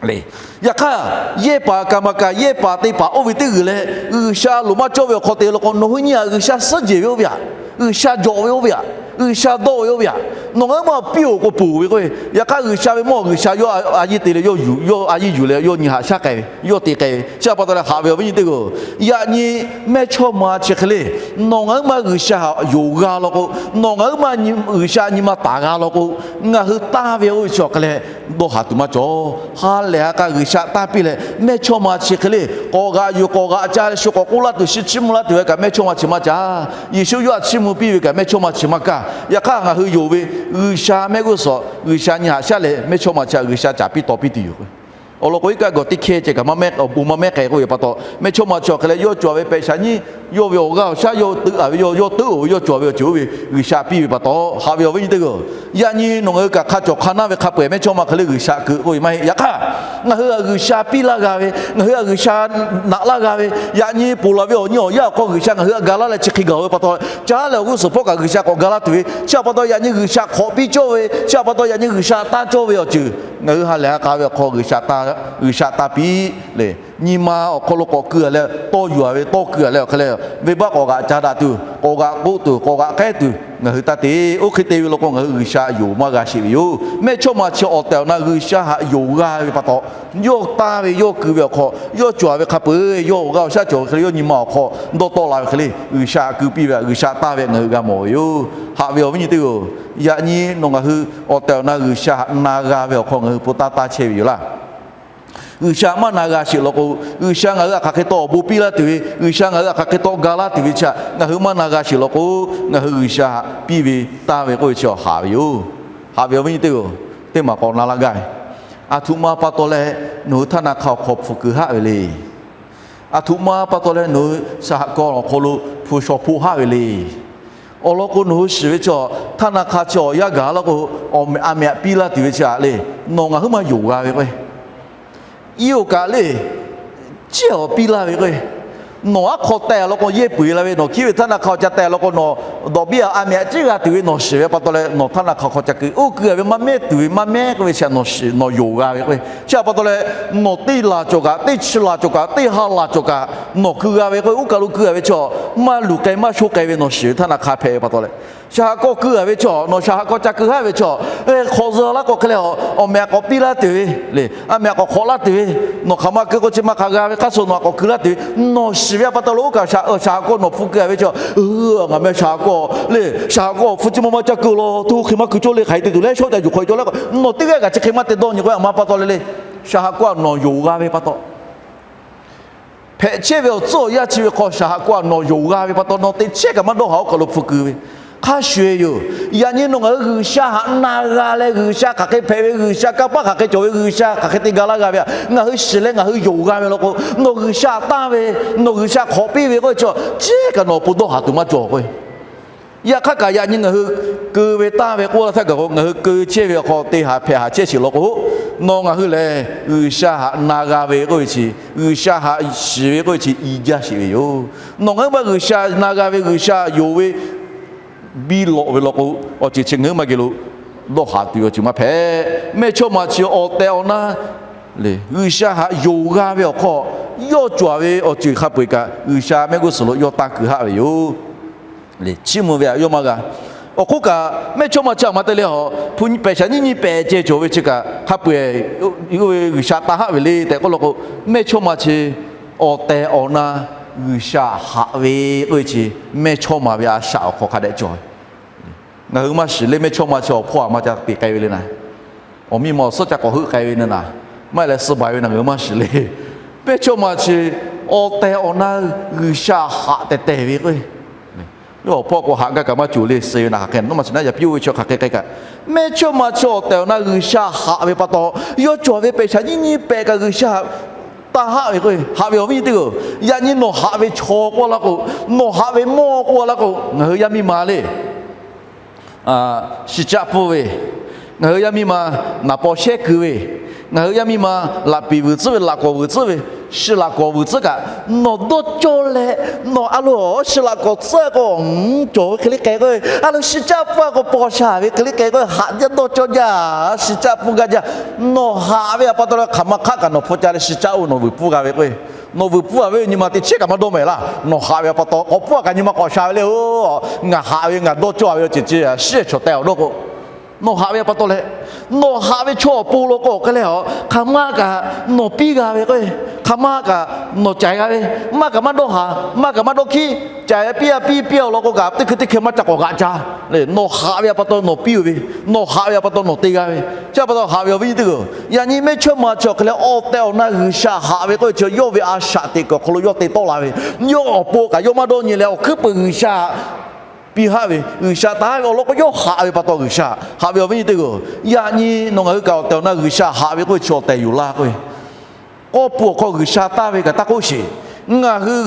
Yaꞈ hk'aˇ, yehˇ paˍ kaˍ maˍ kaꞈ yehˇ paˍ te paˍ oˇ ve teˇ g'uiˬ leh, G'uiˬsha loˍ maˇ cawˇ ve awˬ hk'aw te law k'o, nawˬ hui nyi a G'uiˬsha suhˉ jehˬ ve oˇ ve aꞈ, G'uiˬsha jawꞈ ve oˇ ve aꞈ, G'uiˬsha dawˆ ve oˇ ve aꞈ, nawˬ ngaˬ hui maˇ piˇ-oˬ k'o ponˬ ve k'o, yaꞈ hk'aˇ G'uiˬsha ve mawˇ G'uiˬsha yawˇ a yiˇ te leh yawˇ yuˬ, yawˇ a yiˇ yuˬ leh yawˇ nyi haꞈ shaˉ k'ai ve, yawˇ te k'ai ve. Chi pa taw leh haꞈ ve awˬ viˉ nyi teˇ g'aˇ, yaꞈ nyi mehˇchawˇma chi hk'e le, nawˬ ngaˬ hui maˇ G'uiˬsha htaꞈ yonˍ g'a law k'o, nawˬ ngaˬ hui maˇ G'uiˬsha nyi ma taˍ g'a law k'o, ngaˬ hui tanˇ ve oˇ ve chi awˬ hk'e leh dawˇ haˍ tuˬ maˇ cawˬ. Ha lehˬ ha k'a G'uiˬsha tanˇ piˇ leh mehˇchawˇma chi hk'e le, k'awꞈ g'aꞈ yuˬ k'awꞈ g'aꞈ ca leh shu k'awꞈ k'oˆ laˇ tuˬ, shu chiˇ mvuh laˇ tuˬ ve kaꞈ mehˇchawˇma chi maˇ ca. Yeˍsuˆ yawˇ htaꞈ chiˇ mvuh piˇ ve kaꞈ mehˇchawˇma chi maˇ kaˇ. Yaꞈ hk'aˇ ngaˬ hui yonˍ ve G'uiˬsha mehˆ g'uˇ suhˍ G'uiˬsha nyi haꞈ shaˉ leh mehˇchawˇma chi htaꞈ G'uiˬsha caˍ piˇ taw piˇ tuˬ yoˬ. Awˬ lawn k'o, iˉ kaˆ gawˬ teˇ hkehˇ ceh kaꞈ maˇ mehˉ, awˬ bon maˇ mehˉ k'ai k'oˆ ve pa taw, mehˇchawˇma chi awˬ hk'e leh yawˇ cawˬ ve pehꞈ shaˍ nyiˇ, yawˇ ve awˬ g'aˇ awˬ shaˉ yawˇ teuˆ a ve, yawˇ teuˆ-oˬ ve, yawˇ cawˬ ve awˬ ceuˬ oˇ ve G'uiˬsha piˇ ve pa taw, haꞈ ve awˬ viˉ nyi teˇ g'aˇ, yaꞈ nyi nawˬ ngaˬ hui kaꞈ hk'a cawˬ hk'a naˇ ve hk'a peu-eˬ mehˇchawˇma hk'e le G'uiˬsha keu k'oˆ ve maˇ heˆ. Yaꞈ hk'aˇ, ngaˬ hui htaꞈ G'uiˬsha piˇ laˇ g'a ve, ngaˬ hui htaꞈ G'uiˬsha naꞈ laˇ g'a ve, yaꞈ nyi ponˬ laˬ ve awˬ nyi awˬ yaˇ awˬ hk'aw G'uiˬsha ngaˬ hui htaꞈ ga laˇ leh chi hk'e gaˬ ve pa taw, caˉ leh awˬ g'uˇ suhˍ hpawˇ kaꞈ G'uiˬsha k'awꞈ ga laˇ tuˬ ve, chi pa taw yaꞈ nyi G'uiˬsha hk'awꞈ piˇ cawˇ ve, chi pa taw yaꞈ nyi G'uiˬsha tanˇ cawˇ ve awˬ ceuˬ Ngaˬ hui ha lehˬ ha k'a ve awˬ hk'aw G'uiˬsha taˇ piˇ leh, nyi ma awˬ hk'aw lo k'awꞈ keu-a leh tawˇ yuˬ-a ve, tawˇ keu-a leh awˬ hk'e leh, venˇbaˆ k'awꞈ g'aꞈ ca daꞈ tuˬ, k'awꞈ g'aꞈ k'oˆ tuˬ, k'awꞈ g'aꞈ k'ehˉ tuˬ ngaˬ hui taˇ te. Oˇ hk'e te ve law k'o, ngaˬ hui G'uiˬsha yonˍ maˇ g'a sheˍ ve yoˬ. Mehˇchawˇma chi awˬ tehˬ awˬ na G'uiˬsha htaꞈ yonˍ g'a ve pa taw, yawˇ taˇ ve, yawˇ keu ve awˬ hk'aw, yawˇ cawˬ-a ve hk'a peu-eˬ yawˇ awˬ g'aˇ awˬ shaˉ cawˬ ve hk'e leh, yawˇ nyi ma awˬ hk'aw dawˇ tawˆ la ve hk'e leh, G'uiˬsha htaꞈ keu piˇ ve htaꞈ G'uiˬsha taˇ ve ngaˬ hui g'a mawˬ ve yoˬ. Haꞈ ve awˬ viˉ nyi teˇ-oˬ, yaꞈ nyi nawˬ ngaˬ hui awˬ tehˬ awˬ na G'uiˬsha htaꞈ na g'a ve awˬ hk'aw ngaˬ hui hpu taˇ taˇ chehˇ ve yoˬ laˇ. G'uiˬsha maˇ na g'a sheˍ law k'o, G'uiˬsha ngaˬ hui htaꞈ hk'aˬ hk'e taw awˬ bon piˇ laˇ tuˬ ve, G'uiˬsha ngaˬ hui htaꞈ hk'aˬ hk'e taw ga laˇ tuˬ ve chi htaꞈ ngaˬ hui maˇ na g'a sheˍ law k'o, ngaˬ hui G'uiˬsha htaꞈ piˇ ve taˇ ve k'oˆ ve chi haꞈ ve yoˬ. Haꞈ ve awˬ viˉ nyi teˇ-oˬ, teˇ maˬ k'awꞈ na laˇ gaˇ ve, aˬ htoꞈ ma pa taw leh nawˬ hui htaˇ na hk'a awˬ hk'aw hpu keu haˆ ve le. Aˬ htoꞈ ma pa taw leh nawˬ hui shaˍ haꞈ kawˇ awˬ hk'aw lo hpu shaw hpoˆ haˆ ve le. Awˬ lawn k'o, nawˬ hui shiˍ ve chi htaˇ na hk'a chi awˬ yanˇ gaˬ laˇ k'o, a mehˍ aꞈ piˇ laˇ tuˬ ve chi htaꞈ le, nawˬ ngaˬ hui maˇ yonˍ g'a ve k'o, iˉ oˇ kaꞈ le, ciˉ awˬ piˇ laˇ ve k'o, nawˬ aˉ hk'aw teh law k'o yehˇ peu-eˬ la ve, nawˬ hkiˉ ve htaˇ na hk'a awˬ ca teh law k'o, nawˬ dawꞈ biˇ a mehˍ aꞈ ciˉ g'a tuˬ ve nawˬ shiˍ ve pa taw leh, nawˬ htaˇ na hk'a hk'aw ca keu oˇ keu-a ve maˇ mehˉ tuˬ ve maˇ mehˉ k'oˆ ve chi htaꞈ nawˬ shiˍ, nawˬ yonˍ g'a ve k'o, chi htaꞈ pa taw leh, nawˬ teˇ laˬ cawˬ kaꞈ, teˇ chi laˬ cawˬ kaꞈ, teˇ ha laˬ cawˬ kaꞈ nawˬ keu g'a ve k'o, oˇ kaˬ lo keu-a ve chi maˇ luˬ k'ai maˇ shoˆ k'ai ve nawˬ shiˍ ve htaˇ na hk'a hpehꞈ ve pa taw leh, shaˍ haꞈ kawˇ keu-a ve chi, nawˬ shaˍ haꞈ kawˇ ca keu haˆ ve chi, hk'awꞈ zuhˬ laˇ k'o hk'e leh, awˬ mehˍ aꞈ k'awꞈ piˇ laˇ tuˬ ve le, a mehˍ aꞈ k'awꞈ hk'awꞈ laˇ tuˬ ve, nawˬ hk'aˬ ma keu k'o chi maˇ hk'aˬ g'a ve hk'aˇ suh nawˬ aꞈ k'awꞈ keu laˇ tuˬ ve, nawˬ shiˍ ve pa taw lo oˇ kaꞈ shaˍ haꞈ kawˇ nawˬ hpu keu-a ve chi, a ngaˬ meh shaˍ haꞈ kawˇ le, shaˍ haꞈ kawˇ hpu chi ma ma ca keu law, to hk'e maˇ keu cawˇ le, hk'aˬ hk'e te tuˬ leh shawˉ ca yuˬ hk'aw cawˇ le k'o, nawˬ teˇ g'aˇ kaꞈ chi hk'e maˇ te dawˇ nyi k'o, a ma pa taw le le, shaˍ haꞈ kawˇ nawˬ yonˍ g'a ve pa taw hpehꞈ chehˇ ve awˬ tcuhˉ awˬ yanˇ chi ve hk'aw shaˍ haꞈ kawˇ nawˬ yonˍ g'a ve pa taw, nawˬ teꞈ chehˇ kaꞈ maˇ dawˇ haˍ oˇ kaˬ lo hpu keu ve hk'a shuˍ-eˬ yoˬ. Yaꞈ nyi nawˬ ngaˬ hui G'uiˬsha htaꞈ na g'a leh, G'uiˬsha hk'aˬ hk'e hpehꞈ ve, G'uiˬsha kanˇ paˆ hk'aˬ hk'e cawˬ ve, G'uiˬsha hk'aˬ hk'e te ga laˇ g'a ve htaꞈ ngaˬ hui shiˍ leh ngaˬ hui yonˍ g'a ve law k'o, nawˬ G'uiˬsha taˇ ve, nawˬ G'uiˬsha hk'awꞈ piˇ ve k'oˆ ve chi, chehˇ kaꞈ nawˬ awˬ pon dawˇ haˍ tuˬ maˇ cawˬ k'o, yaꞈ hk'aˇ kaꞈ yaꞈ nyi ngaˬ hui keu ve taˇ ve k'oˆ laˇ htaˇ kaꞈ k'o, ngaˬ hui keu chehˇ ve awˬ hk'aw te haˍ hpehꞈ haˍ chehˇ sheˍ law k'o, nawˬ ngaˬ hui lehˬ G'uiˬsha htaꞈ na g'a ve k'oˆ ve chi, G'uiˬsha htaꞈ shiˍ ve k'oˆ ve chi i jaˇ sheˍ ve yoˬ. Nawˬ ngaˬ hui maˇ G'uiˬsha na g'a ve, G'uiˬsha yonˍ ve biˇ lawꞈ ve law k'o, awˬ ceuˬ chi ngaˬ hui maˇ geh lo dawˇ haˍ tuˬ ve awˬ ceuˬ maˇ hpehꞈ. Mehˇchawˇma chi awˬ tehˬ awˬ na le, G'uiˬsha htaꞈ yonˍ g'a ve awˬ hk'aw, yawˇ cawˬ ve awˬ ceuˬ hk'a peu-eˬ kaꞈ G'uiˬsha mehˆ g'uˇ suhˍ lo yawˇ taˇ keu haˆ ve yoˬ. Chiˇ mvuh ve htaꞈ yawˇ maˇ g'a. Awˬ hk'oˆ kaꞈ, mehˇchawˇma chi aˬ ma te leh a, hpu pehˬ shaˍ nyiˇ nyiˇ pehˍ ceh cawˬ ve chi kaꞈ hk'a peu-eˬ, G'uiˬsha taˇ haˆ ve le tehꞈ k'oˆ law k'o, mehˇchawˇma chi awˬ tehˬ awˬ na G'uiˬsha haꞈ ve k'oˆ ve chi, mehˇchawˇma ve a shaꞈ awˬ hk'aw hk'a dehꞈ cawˬ ve. Ngaˬ hui maˇ shiˍ le, mehˇchawˇma chi awˬ hpawˇ aˬ ma ca peꞈ k'ai ve le naˍ, awˬ miˇ ma awˬ suhˉ ca k'awꞈ heuˆ k'ai ve naˍ, maˇ heˆ leh suh baˬ ve naˍ ngaˬ hui maˇ shiˍ le. Mehˇchawˇma chi awˬ tehˬ awˬ na G'uiˬsha haꞈ tehˬ tehˬ ve k'o, yawˇ awˬ hpawˇ k'o haꞈ gaˇ kaꞈ maˇ cawˬ le, suh ve naˍ hk'aˬ hk'e, nawˬ maˇ shiˍ naˉ yaꞈ piˇ oˇ ve chi hk'aˬ hk'e k'ai kaꞈ, mehˇchawˇma chi awˬ tehˬ awˬ na G'uiˬsha haꞈ ve pa taw, yawˇ cawˬ ve pehˬ shaˍ nyiˇ nyiˇ pehˍ kaꞈ G'uiˬsha taˇ haˆ ve k'o, haꞈ ve awˬ viˉ nyi teˇ g'aˇ, yaꞈ nyi nawˬ haꞈ ve chaw k'oˆ laˇ k'o, nawˬ haꞈ ve mawˇ k'oˆ laˇ k'o, ngaˬ hui yaˇ miˇ ma le, shi caˆ pfuhˇ ve, ngaˬ hui yaˇ miˇ ma naˍ paw shehˉ keu ve, ngaˬ hui yaˇ miˇ ma laꞈ piˍ vuiˬ tcuhˉ ve, laꞈ kawˍ vuiˬ tcuhˉ ve, shi laꞈ kawˍ vuiˬ tcuhˉ kaꞈ, nawˬ dawˇ cawˇ leh, nawˬ a lo shi laꞈ kawˍ tcuhˉ k'o, cawˬ ve hk'e le k'ai k'o, a lo shi caˆ pfuhˇ k'o paw sha ve hk'e le k'ai k'o, haꞈ jaˇ dawˇ cawˇ jaˇ, shi caˆ pfuhˇ gaˇ jaˇ. Nawˬ haꞈ ve pa taw leh hk'aˬ ma hk'aˆ kaꞈ nawˬ hpfuhˇ ca leh shi caˆ oˇ ve nawˬ vuiˬ pfuhˇ g'a ve k'o, nawˬ vuiˬ pfuhˇ ve nyi ma teꞈ chehˇ kaꞈ maˇ dawˇ mehˍ laˇ. Nawˬ haꞈ ve pa taw k'awꞈ pfuhˇ kaꞈ nyi ma k'awꞈ sha ve le-oˬ, ngaˬ haꞈ ve ngaˬ dawˇ cawˇ ve awˬ ceuˬ chi shiˉ ehˍ chaw teh awˬ dawˇ k'o, nawˬ haꞈ ve pa taw leh, nawˬ haꞈ ve chaw awˬ pon law k'o hk'e leh a, hk'aˬ ma kaꞈ nawˬ piˇ g'a ve k'o, hk'aˬ ma kaꞈ nawˬ caiˬ g'a ve, maˇ kaꞈ maˇ dawˇ haˍ, maˇ kaꞈ maˇ dawˇ hkiˉ, caiˬ piˇ a piˇ piˇ a law k'o kaꞈ teˇ hkui teˇ hkui maˇ ca k'awꞈ g'aꞈ ca. Nawˬ haꞈ ve pa taw nawˬ piˇ-oˬ ve, nawˬ haꞈ ve pa taw nawˬ te g'a ve. Chi pa taw haꞈ ve awˬ viˉ nyi teˇ g'aˇ, yaꞈ nyi mehˇchawˇma chi awˬ hk'e leh awˬ tehˬ awˬ na G'uiˬsha haꞈ ve k'oˆ ve chi yawˇ ve a shaꞈ teꞈ kuiˬ awˬ hk'aw lo yawˇ te tawˆ la ve, yawˇ awˬ pon kaꞈ yawˇ maˇ dawˇ nyi leh awˬ hkuiˉ peuˬ G'uiˬsha piˇ haˆ ve, G'uiˬsha taˇ haˆ ve awˬ lawn k'o yawˇ haꞈ ve pa taw G'uiˬsha haꞈ ve awˬ viˉ nyi teˇ g'aˇ, yaꞈ nyi nawˬ ngaˬ hui kaꞈ awˬ tehˬ awˬ na G'uiˬsha haꞈ ve k'oˆ ve chi awˬ tehˬ yoˬ laˇ k'oˆ ve k'awˇ pun awˬ hk'aw G'uiˬsha taˇ ve kaꞈ taˇ k'oˆ sheˍ. Ngaˬ hui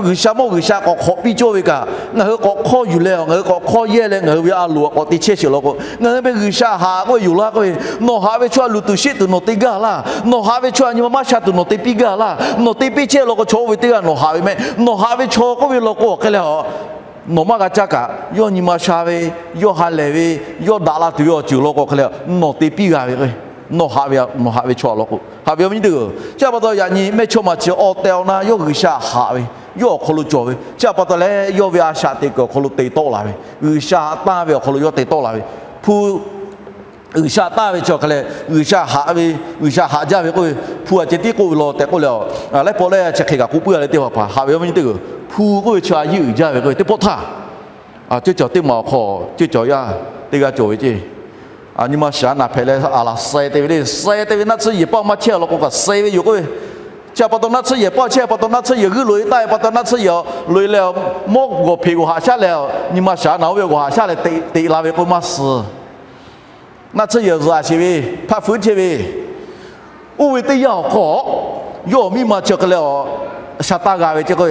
G'uiˬsha mawˇ G'uiˬsha k'awꞈ hk'awꞈ piˇ cawˇ ve kaꞈ, ngaˬ hui k'awꞈ hk'awˇ yuˬ leh, ngaˬ hui k'awꞈ hk'awˇ yehˇ leh ngaˬ hui ve a loˍ k'awꞈ te chehˇ sheˍ law k'o, ngaˬ hui ve G'uiˬsha haꞈ k'oˆ ve yoˬ laˇ k'oˆ ve, nawˬ haꞈ ve chaw a luˬ tuˬ sheˆ tuˬ nawˬ te gaˇ laˇ. Nawˬ haꞈ ve chaw a nyi ma maˇ sha tuˬ nawˬ te piˇ gaˇ laˇ. Nawˬ te piˇ chehˇ law k'o chaw oˇ ve teˇ g'aˇ nawˬ haꞈ ve mehˆ. Nawˬ haꞈ ve chaw k'oˆ ve law k'o awˬ hk'e leh a, nawˬ maˇ g'a caˇ kaꞈ yawˇ nyi ma sha ve, yawˇ ha lehˬ ve, yawˇ daꞈ la tuˬ ve awˬ ceuˬ law k'o awˬ hk'e leh nawˬ te piˇ g'a ve k'o Nawˬ haꞈ ve, nawˬ haꞈ ve chaw a law k'o, haꞈ ve awˬ viˉ nyi teˇ g'aˇ-oˬ, chi htaꞈ pa taw yaꞈ nyi mehˇchawˇma chi awˬ tehˬ awˬ na yawˇ G'uiˬsha haꞈ ve, yawˇ awˬ hk'aw lo cawˬ ve, chi htaꞈ pa taw leh yawˇ ve a shaꞈ teꞈ kuiˬ awˬ hk'aw lo te tawˆ la ve, G'uiˬsha haꞈ tanˇ ve awˬ hk'aw lo yawˇ te tawˆ la ve, hpu G'uiˬsha tanˇ ve chi awˬ hk'a leh G'uiˬsha haꞈ ve, G'uiˬsha haꞈ jaˇ ve k'oˆ ve, hpu a ceh tiˉ k'oˆ ve law tehꞈ k'oˆ leh, laiˉ pawˆ leh chi hk'e kaꞈ k'oˆ puiˉ a leh teˇ hpaˍ hpaˍ haꞈ ve awˬ viˉ nyi teˇ g'aˇ-oˬ, hpu k'oˆ ve chi a yiˇ uiˍ jaˇ ve k'oˆ ve teˇ pawˆ htaˇ, ceuˇ caˬ teˇ maˬ awˬ hk'aw ceuˇ caˬ yaˇ teˇ g'aˇ cawˬ ve ceˇ. Nyi ma shaˍ naˍ hpehꞈ leh a laˬ suh te ve le, suh te ve naˆ tsuhˇ yehˬ paˇ maˇ chehˇ a law k'o kaꞈ suh ve yoˬ k'oˆ ve. Chi htaꞈ pa taw naˆ tsuhˇ yehˬ paˇ chehˇ pa taw naˆ tsuhˇ yehˬ g'uiˇ loꞈ e taˆ e pa taw naˆ tsuhˇ yehˬ loꞈ e leh mawˇ gawˬ hpeꞈ g'awˬ haꞈ shaˉ leh, nyi ma shaˍ naˍ oˇ ve g'awˬ haꞈ shaˉ leh teꞈ la ve k'o maˇ suh. Naˆ tsuhˇ yehˬ zuhꞈ sheˍ ve, hpaˆ fuiˉ chehˇ ve, oˇ ve teˇ yanˇ awˬ hk'aw, yawˇ awˬ miˇ ma chi hk'e leh shaˍ taˇ g'a ve ceˇ k'o,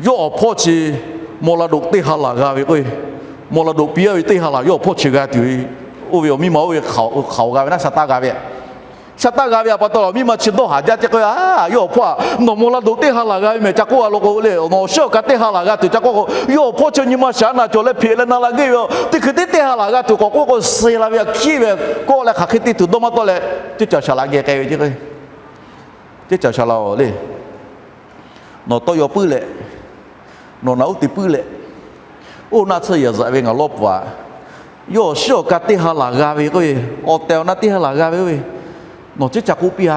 yawˇ awˬ hpawˇ chi มรดก teˇ ha laˬ g'a ve k'o, มรดก piˇ a ve teˇ ha laˬ yawˇ awˬ hpawˇ chi g'a tuˬ ve, oˇ ve awˬ miˇ ma oˇ ve hk'aoˍ g'a ve naˆ shaˍ taˇ g'a ve shaˍ taˇ g'a ve htaꞈ pa taw awˬ miˇ ma chi dawˇ haˍ jaˇ ceˇ k'o, a, yawˇ awˬ hpawˇ a, nawˬ มรดก teˇ ha laˬ g'a ve mehˬ ca k'oˆ a law k'o le, nawˬ awˬ shiˉ awˬ ka teˇ ha laˬ g'a tuˬ ca k'oˆ k'o, yawˇ awˬ hpawˇ chi nyi ma shaˍ naˍ cawˬ leh hpeꞈ leh na la g'eˇ ve, teˇ hkui teˇ teˇ ha laˬ g'a tuˬ k'awꞈ k'oˆ k'o, suh la ve htaꞈ hkiˉ ve, kawˆ leh hk'aˬ hk'e te tuˬ dawˇ maˇ tawˆ leh, ceuˇ caˬ shaˍ laꞈ geh k'ai ve ceˇ k'o, ceuˇ caˬ shaˍ laꞈ-oˬ le, nawˬ tawˇ yaw puiˉ leh, nawˬ naˍ uˉ te puiˉ leh, oˇ naˆ tsuhˇ yehˬ zuhꞈ ve ngaˬ lawˇ pfuhˍ a, yawˇ awˬ shiˉ awˬ ka teˇ ha laˬ g'a ve k'oˆ ve, awˬ tehˬ awˬ na teˇ ha laˬ g'a ve k'oˆ ve, nawˬ ceuˇ ca k'oˆ piˇ a.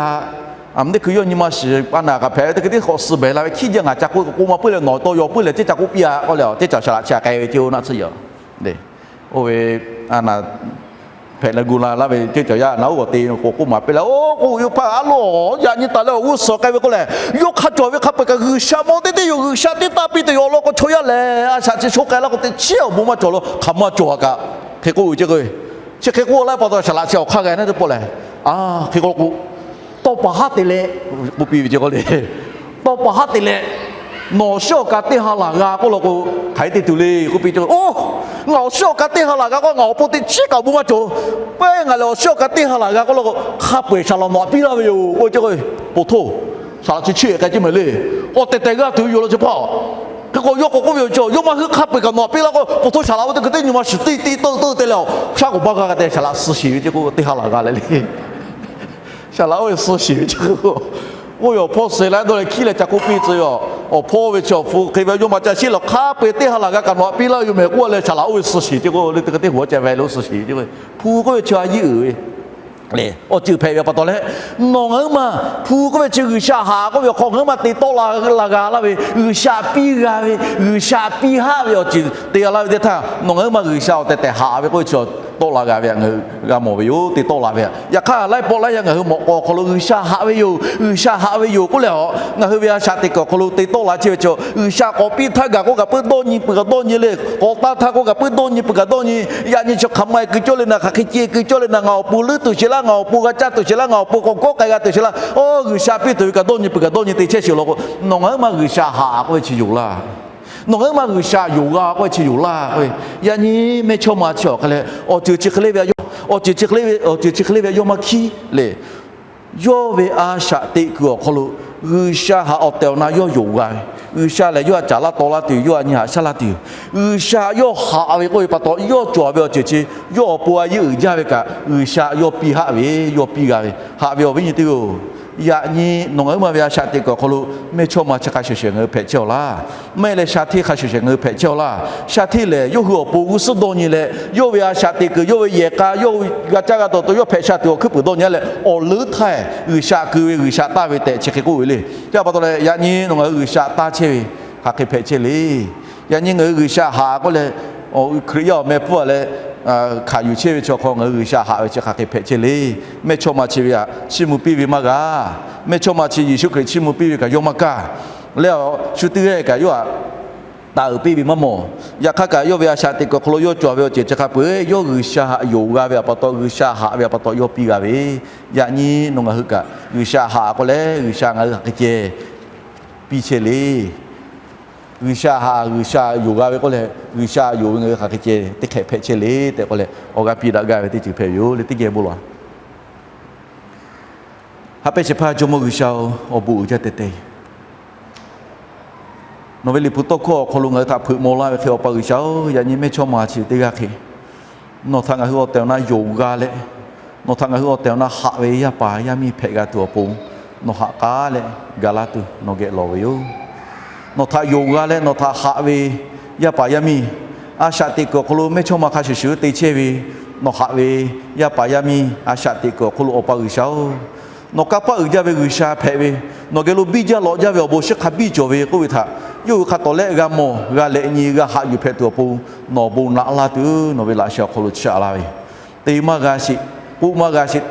A, teˇ hkui yawˇ nyi ma shiˍ pa naˍ kaꞈ hpehꞈ ve, teˇ hkui teˇ hk'awꞈ suh behˬ la ve hkiˉ jaˇ, ngaˬ ca k'oˆ k'o k'oˆ maˇ puiˉ leh nawˬ tawˇ yaw puiˉ leh ceuˇ ca k'oˆ piˇ a k'oˆ leh, ceuˇ caˬ shaˍ laꞈ chi htaꞈ k'ai ve ceˇ, oˇ naˆ tsuhˇ yehˬ le. Oˇ ve a naˍ hpehꞈ leh gu la laˇ ve ceuˇ caˬ yaˇ naˍ uˉ g'awˬ te k'o k'oˆ maˍ piˇ leh, oˇ k'oˆ yawˇ hpaˇ a loˬ, yaꞈ nyi taˍ leh awˬ g'uˇ suhˍ k'ai ve k'oˆ lehˬ, yawˇ hk'a cawˬ ve hk'a peu-eˬ kaꞈ G'uiˬsha mawˇ teˇ teˇ yoˬ, G'uiˬsha teˇ taˇ piˇ tuˬ yoˬ awˬ lawn k'o, chaw yaˇ lehˬ a shaꞈ chi sho k'ai laˇ k'o teꞈ chiˉ awˬ bon maˇ cawˬ lo hk'aˬ maˇ cawˬ a kaꞈ, hk'e k'oˆ ve ceˇ k'o, chi hk'e k'oˆ laˇ pa taw shaˍ laꞈ chi awˬ hk'aˇ g'a naˉ teˇ pawˆ lehˬ, a, hk'e k'oˆ k'o, tawˇ pa haˉ te leh, k'oˆ piˇ ve ceˇ k'o le, tawˇ pa haˉ te leh, nawˬ awˬ shiˉ awˬ ka teˇ ha laˬ g'a k'oˆ law k'o, hk'aˬ hk'e te tuˬ le k'oˆ piˇ ceˇ k'o, oˇ, ngaˬ awˬ shiˉ awˬ ka teˇ ha laˬ g'a k'o ngaˬ awˬ pon teꞈ chiˉ kaꞈ awˬ bon maˇ cawˬ. Peuˬ ngaˬ lehˬ awˬ shiˉ awˬ ka teˇ ha laˬ g'a k'oˆ law k'o, hk'a peu-eˬ shaˍ laꞈ nawꞈ piˇ laˇ ve yoˬ k'oˆ ve ceˇ k'o, poˬ htoˇ, shaˍ laꞈ chi chiˇ e k'ai ceˇ mehˍ le. Awˬ tehˬ tehˬ g'a tuˬ ve yoˬ law chi hpaˇ. Hk'e k'o yawˇ k'awꞈ k'oˆ ve yoˬ ceˇ, yawˇ maˇ hui hk'a peu-eˬ kaꞈ nawꞈ piˇ laˇ k'o, poˬ htoˇ shaˍ laꞈ oˇ teˇ hkui teˇ nyi ma shiˍ teˇ teˇ teuˇ teuˇ te leh awˬ shaˉ k'oˍ baˇ g'a g'a te shaˍ laꞈ suh sheˍ ve ceˇ k'o, teˇ ha laˬ g'a leh le. Shaˍ laꞈ oˇ ve suh sheˍ ve ceˇ k'o, oˇ ve awˬ hpawˇ suh la dawˇ leh hkiˉ leh ca k'oˆ piˇ tcuh ve, awˬ hpawˇ ve chi awˬ hpu hk'e ve yawˇ ma ca sheˉ leh hk'a peu-eˬ teˇ ha laˬ g'a kaꞈ nawꞈ piˇ laˇ ve yoˬ mehˍ k'oˆ leh shaˍ laꞈ oˇ ve suh sheˍ ceˇ k'o, le teˇ hkui teˇ hoꞈ a ca ve le oˇ suh sheˍ ve ceˇ k'o, hpu k'oˆ ve chi a yiˇ uiˍ ve le. Awˬ ceuˬ hpehꞈ ve pa taw leh, nawˬ ngaˬ hui ma hpu k'oˆ ve chi G'uiˬsha haꞈ k'oˆ ve awˬ hk'aw ngaˬ hui ma te tawˆ la g'a laˇ ve, G'uiˬsha piˇ g'a ve, G'uiˬsha piˇ haˆ ve awˬ ceuˬ te g'a laˇ ve teˇ htaˇ, nawˬ ngaˬ hui ma G'uiˬsha awˬ tehˬ tehˬ haꞈ ve k'oˆ ve chi tawˆ la g'a ve htaꞈ ngaˬ hui g'a mawˬ ve yoˬ, te tawˆ la ve htaꞈ. Yaꞈ hk'aˇ laiˉ pawˆ laiˉ yaˇ ngaˬ hui mawꞈ k'aw awˬ hk'aw lo G'uiˬsha haꞈ ve yoˬ, G'uiˬsha haꞈ ve yoˬ k'oˆ leh a, ngaˬ hui ve a shaꞈ teꞈ kuiˬ awˬ hk'aw lo te tawˆ la chehˇ ve chi, G'uiˬsha k'awꞈ piˇ htaˇ gaˬ k'oˆ kaꞈ puiˉ dawˇ nyi peuˬ kaꞈ dawˇ nyi le, k'awꞈ taˇ htaˇ k'oˆ kaꞈ puiˉ dawˇ nyi peuˬ kaꞈ dawˇ nyi, yaꞈ nyi chi hk'aˬ ma e keu cawˇ le naˬ, hk'aˬ hk'e ce keu cawˇ le naˬ, ngaˬ awˬ pon leuˉ tuˬ sheˍ laˇ, ngaˬ awˬ pon g'a caˇ tuˬ sheˍ laˇ, ngaˬ awˬ pon k'awꞈ kawˆ k'ai g'a tuˬ sheˍ laˇ, oˇ G'uiˬsha piˇ tuˬ ve kaꞈ dawˇ nyi peuˬ kaꞈ dawˇ nyi te chehˇ sheˍ law k'o, nawˬ ngaˬ hui ma G'uiˬsha haꞈ k'oˆ ve chi yoˬ laˇ. Nawˬ ngaˬ hui ma G'uiˬsha yonˍ g'a k'oˆ ve chi yoˬ laˇ k'oˆ ve. Yaꞈ nyi mehˇchawˇma chi awˬ hk'a leh awˬ ceuˬ chi hk'e le ve, awˬ ceuˬ chi hk'e le ve, awˬ ceuˬ chi hk'e le ve yawˇ maˇ hkiˉ le. Yawˇ ve a shaꞈ teꞈ kuiˬ awˬ hk'aw lo G'uiˬsha haꞈ awˬ tehˬ awˬ na yawˇ yonˍ g'a ve. G'uiˬsha lehˬ yawˇ haꞈ caˍ laˇ taw laˇ tuˬ, yawˇ haꞈ nyi haꞈ shaˉ laˇ tuˬ yoˬ. G'uiˬsha yawˇ haꞈ ve k'oˆ ve pa taw, yawˇ cawˬ ve awˬ ceuˬ chi yawˇ awˬ pon a yeˇ uiˍ jaˇ ve kaꞈ, G'uiˬsha yawˇ piˇ haˆ ve, yawˇ piˇ g'a ve, haꞈ ve awˬ viˉ nyi teˇ-oˬ. Yaꞈ nyi nawˬ ngaˬ hui ma ve a shaꞈ teꞈ kuiˬ awˬ hk'aw lo mehˇchawˇma chi hk'a shuˍ shehˍ ngaˬ hui hpehꞈ chehˇ-aw laˇ. Maˇ heˆ leh sha hteˇ hk'a shuˍ shehˍ ngaˬ hui hpehꞈ chehˇ-aw laˇ. Sha hteˇ lehˬ, yawˇ hui awˬ pon g'uˇ suhˉ dawˇ nyi leh, yawˇ ve a shaꞈ teꞈ kuiˬ, yawˇ ve yehˬ k'a, yawˇ hui g'a caˇ g'a dawˬ tuˬ, yawˇ hpehꞈ sha tuˬ awˬ hkuiˉ puiˍ dawˇ nyi leh, awˬ leuˉ htaˇ G'uiˬsha keu ve, G'uiˬsha taˇ ve tehꞈ chi hk'e k'oˆ ve le. Chi pa taw leh, yaꞈ nyi nawˬ ngaˬ hui G'uiˬsha taˇ chehˇ ve hk'aˬ hk'e hpehꞈ chehˇ le. Yaꞈ nyi ngaˬ hui G'uiˬsha haꞈ k'oˆ leh, Hkriꞈ yaˇ awˬ meh pfuhˇ-a leh hkanˍ yuˬ chehˇ ve chi awˬ hk'aw ngaˬ hui G'uiˬsha haꞈ ve chi hk'aˬ hk'e hpehꞈ chehˇ le. Mehˇchawˇma chi ve htaꞈ chiˇ mvuh piˇ ve maˇ g'a. Mehˇchawˇma chi Yeˍsuˆ Hkriꞈ chiˇ mvuh piˇ ve kaꞈ yawˇ maˇ kaˇ. Leh awˬ shu teˇ g'aˇ kaꞈ yawˇ htaꞈ taˍ uiˍ piˇ ve maˇ mawˬ. Yaꞈ hk'aˇ kaꞈ yawˇ ve a shaꞈ teꞈ kuiˬ awˬ hk'aw lo yawˇ cawˬ ve awˬ ceuˬ chi hk'a peu-eˬ yawˇ G'uiˬsha haꞈ yonˍ g'a ve awˬ pa taw, G'uiˬsha haꞈ ve awˬ pa taw yawˇ piˇ g'a ve. Yaꞈ nyi nawˬ ngaˬ hui kaꞈ G'uiˬsha haꞈ k'oˆ leh, G'uiˬsha ngaˬ hui hk'aˬ hk'e ceh piˇ chehˇ le. G'uiˬsha haꞈ, G'uiˬsha yonˍ g'a ve k'oˆ leh, G'uiˬsha yonˍ ve ngaˬ hui hk'aˬ hk'e ceh teˇ hk'ehꞈ hpehꞈ chehˇ le tehꞈ k'oˆ leh, awˬ g'aˇ piˇ daꞈ gaˇ ve teˇ ceuˬ hpehꞈ ve yoˬ le. Teˇ geh bon lawˬ. Haꞈ pehnˇ shehˍ hpaˇ Jawˇmawˇ G'uiˬsha-oˬ, awˬ bon uiˍ jaˇ teh teh. Nawˬ ve liꞈ hpu tawˇ hkawˇ awˬ hk'aw lo ngaˬ hui htaꞈ hpeuꞈ maw laˇ ve hk'e, Awˬ pa G'uiˬsha-oˬ, yaꞈ nyi mehˇchawˇma chi teˇ g'aˇ hk'e nawˬ htaꞈ ngaˬ hui awˬ tehˬ awˬ na yonˍ g'a leh, nawˬ htaꞈ ngaˬ hui awˬ tehˬ awˬ na haꞈ ve yaˇ paˍ yaˇ miˇ hpehꞈ g'a tuˬ awˬ pon, nawˬ haꞈ k'aˉ leh gaˬ laˇ tuˬ nawˬ geh lawˬ ve yoˬ. Nawˬ htaꞈ yonˍ g'a leh nawˬ htaꞈ haꞈ ve yaˇ paˍ yaˇ miˇ, a shaꞈ teꞈ kuiˬ awˬ hk'aw lo mehˇ chawˇ ma hk'a shuˍ shuˍ te chehˇ ve, nawˬ haꞈ ve yaˇ paˍ yaˇ miˇ a shaꞈ teꞈ kuiˬ awˬ hk'aw lo Awˬ pa G'uiˬsha-oˬ, nawˬ kanˇ paˆ uiˍ jaˇ ve G'uiˬsha hpehꞈ ve, nawˬ geh lo biˇ jaˇ lawꞈ jaˇ ve awˬ bon shiˍ hk'a biˇ cawˬ ve k'oˆ ve htaꞈ yawˇ hui hk'a tawˍ leh g'a mawˬ g'a lehꞈ nyi g'a haꞈ yuˬ hpehꞈ tuˬ awˬ pon, nawˬ awˬ bon naꞈ laˇ tuˬ nawˬ ve laꞈ sheh awˬ hk'aw lo chi aꞈ laˇ ve, te maˇ g'a sheˍ, k'oˆ maˇ g'a sheˍ,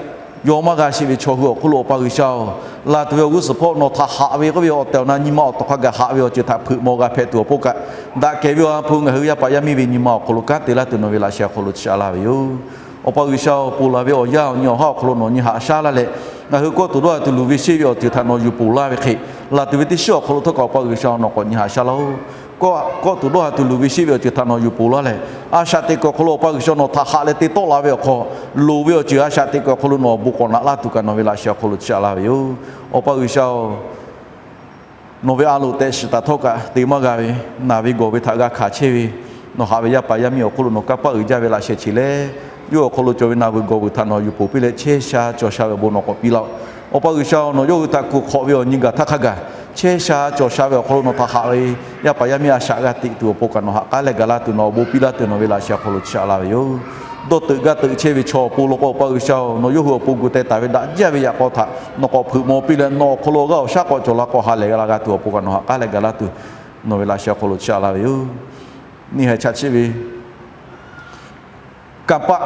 yaw maˇ g'a sheˍ ve chaw hui awˬ hk'oˆ lo Awˬ pa G'uiˬsha-oˬ, laˬ tuˬ ve awˬ g'uˇ suhˍ hpawˇ nawˬ htaꞈ haꞈ ve k'oˆ ve awˬ tehˬ awˬ na nyi ma awˬ tawˍ hk'a gaˬ haꞈ ve awˬ ceuˬ htaꞈ hpeuꞈ maw g'a hpehꞈ tuˬ awˬ pon kaꞈ, daꞈ kehˬ ve awˬ ha hpu ngaˬ hui yaˇ paˍ yaˇ miˇ ve nyi ma awˬ hk'aw lo kanˉ te laˇ tuˬ nawˬ ve laꞈ sheh awˬ hk'aw lo chi aꞈ laˇ ve yoˬ. Awˬ pa G'uiˬsha-oˬ, ponˬ laˬ ve awˬ yanˇ awˬ nyi awˬ haˉ awˬ hk'aw lo nawˬ nyi haꞈ shaˉ laˇ leh, ngaˬ hui kawˆ tuˬ dawˇ ha tuˬ luˬ ve sheˆ ve awˬ ceuˬ htaꞈ nawˬ yuˬ ponˬ laˇ ve hk'e, laˬ tuˬ ve teˇ shiˉ awˬ hk'aw lo htawˇ kaꞈ Awˬ pa G'uiˬsha nawˬ k'awꞈ nyi haꞈ shaˉ laˇ-oˬ. Kawˆ tuˬ dawˇ ha tuˬ luˬ ve sheˆ ve awˬ ceuˬ htaꞈ nawˬ yuˬ ponˬ laˇ leh, a shaꞈ teꞈ kuiˬ awˬ hk'aw lo Awˬ pa G'uiˬsha nawˬ htaꞈ haꞈ leh te tawˆ la ve awˬ hk'aw, loˍ ve awˬ ceuˬ a shaꞈ teꞈ kuiˬ awˬ hk'aw lo nawˬ awˬ bon k'awꞈ naꞈ laˇ tuˬ kaꞈ nawˬ ve laꞈ sheh awˬ hk'aw lo chi aꞈ laˇ ve yoˬ. Awˬ pa G'uiˬsha-oˬ, nawˬ ve a loˍ tehꞈ shiˍ taˍ htawˇ kaꞈ te maˇ g'a ve, naˬ ve gawˬ ve htaꞈ g'a hkanˍ chehˇ ve, nawˬ haꞈ ve yaˇ paˍ yaˇ miˇ awˬ hk'oˆ lo nawˬ kanˇ paˆ uiˍ jaˇ ve laꞈ sheh chi leh, yawˇ hui awˬ hk'aw lo cawˬ ve naˬ ve gawˬ ve htaꞈ nawˬ yuˬ ponˬ piˇ leh chehˇ sha cawˬ sha ve awˬ bon nawˬ k'awꞈ piˇ laˇ-oˆ. Awˬ pa G'uiˬsha-oˬ, nawˬ yawˇ hui htaꞈ kuˬ hk'awꞈ ve awˬ nyi gaˬ htaˇ hk'a gaˬ, chehˇ sha cawˬ sha ve awˬ hk'aw lo nawˬ htaꞈ haꞈ ve yaˇ paˍ yaˇ miˇ a shaꞈ g'a teꞈ tuˬ awˬ pon kaꞈ nawˬ haꞈ k'aˉ leh gaˬ laˇ tuˬ nawˬ awˬ bon piˇ laˇ tuˬ nawˬ ve laꞈ sheh awˬ hk'aw lo chi aꞈ laˇ ve yoˬ. Dawˇ teuꞈ gaˇ teuꞈ chehˇ ve chaw awˬ pon law k'o, Awˬ pa G'uiˬsha-oˬ, nawˬ yawˇ hui awˬ pon gu teh taˍ ve daꞈ jaˇ ve yaꞈ k'aw htaꞈ nawˬ k'awꞈ hpeuꞈ maw piˇ leh, nawˬ awˬ hk'aw lo g'aˇ awˬ shaˉ k'awꞈ cawˬ la k'awꞈ ha lehˬ g'a la g'a tuˬ awˬ pon kaꞈ nawˬ haꞈ k'aˉ leh gaˬ laˇ tuˬ nawˬ ve laꞈ sheh awˬ hk'aw lo chi aꞈ laˇ ve yoˬ. Neˇ haiˬ chaꞈ chiˆ ve kanˇ paˆ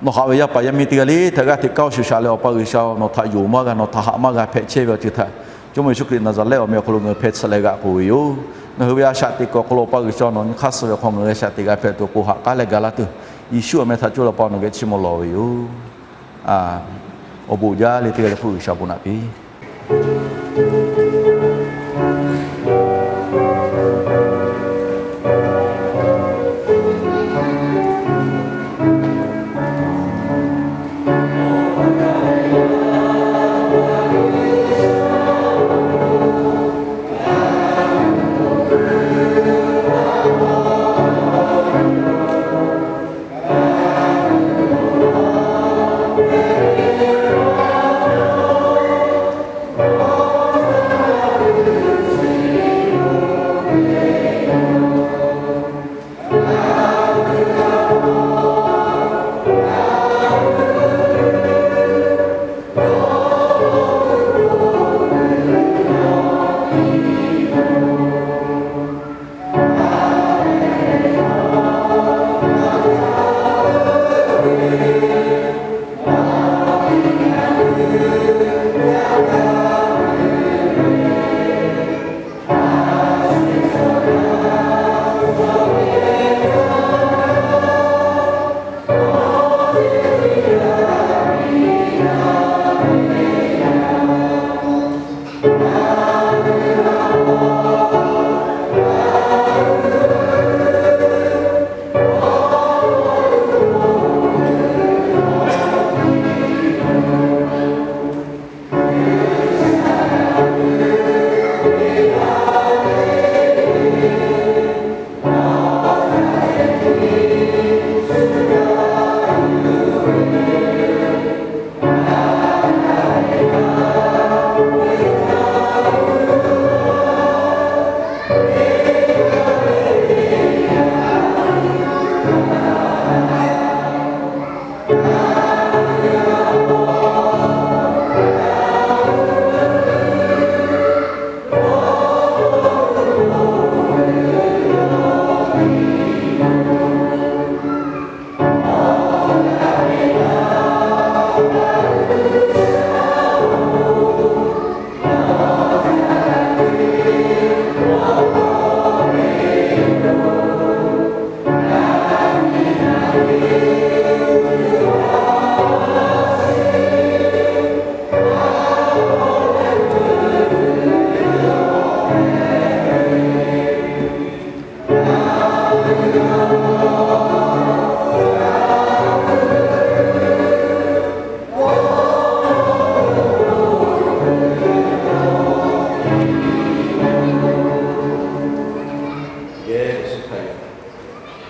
nawˬ haꞈ ve yaˇ paˍ yaˇ miˇ teˇ g'aˇ le htaꞈ g'aˇ hteꞈ kaˇ shuˍ shaꞈ leh, Awˬ pa G'uiˬsha-oˬ, nawˬ htaꞈ yonˍ maˇ g'a, nawˬ htaꞈ haꞈ maˇ g'a hpehꞈ chehˇ ve awˬ ceuˬ htaꞈ Jawˇmawˇ Yeˍsuˆ Hkriꞈ Naˍzaˍrehˆ awˬ meh awˬ hk'aw lo ngaˬ hui hpeh tsuhꞈ leh g'aꞈ k'oˬ ve yoˬ. Ngaˬ hui ve a shaꞈ teꞈ kuiˬ awˬ hk'aw lo Awˬ pa G'uiˬsha nawˬ nyi hk'aˇ suh ve awˬ hk'aw ngaˬ hui a shaꞈ teꞈ g'a hpehꞈ tuˬ awˬ pon haꞈ k'aˉ leh gaˬ laˇ tuˬ, Yeˍsuˆ awˬ meh htaꞈ cawˇ leh Awˬ pa nawˬ geh chiˇ mvuh lawˬ ve yoˬ. Awˬ bon jaˇ le teˇ g'aˇ le hk'oˆ G'uiˬsha bon naꞈ piˇ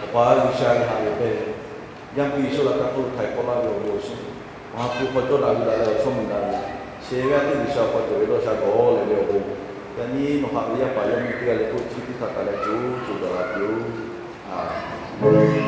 Awˬ pa G'uiˬsha ve haꞈ ve hpehˇ ve, yaˇ miˇ Yeˍsuˆ laꞈ ka hk'oˆ lo htaiˍ hk'awꞈ laˇ ve awˬ bon awˬ shiˍ, Awˬ ha hpu hk'aw cawˇ daꞈ ve daꞈ leh awˬ chawˇ mui daꞈ ve, shehˍ ve a teˇ G'uiˬsha hk'aw cawˬ ve dawˇ sha gawˬ leh ve awˬ bon, yaꞈ nyi nawˬ haꞈ ve yaˇ paˍ yaˇ miˇ teˇ g'aˇ leh k'oˆ chi teˇ htaꞈ taˍ leh co co daꞈ la piˇ-oˆ.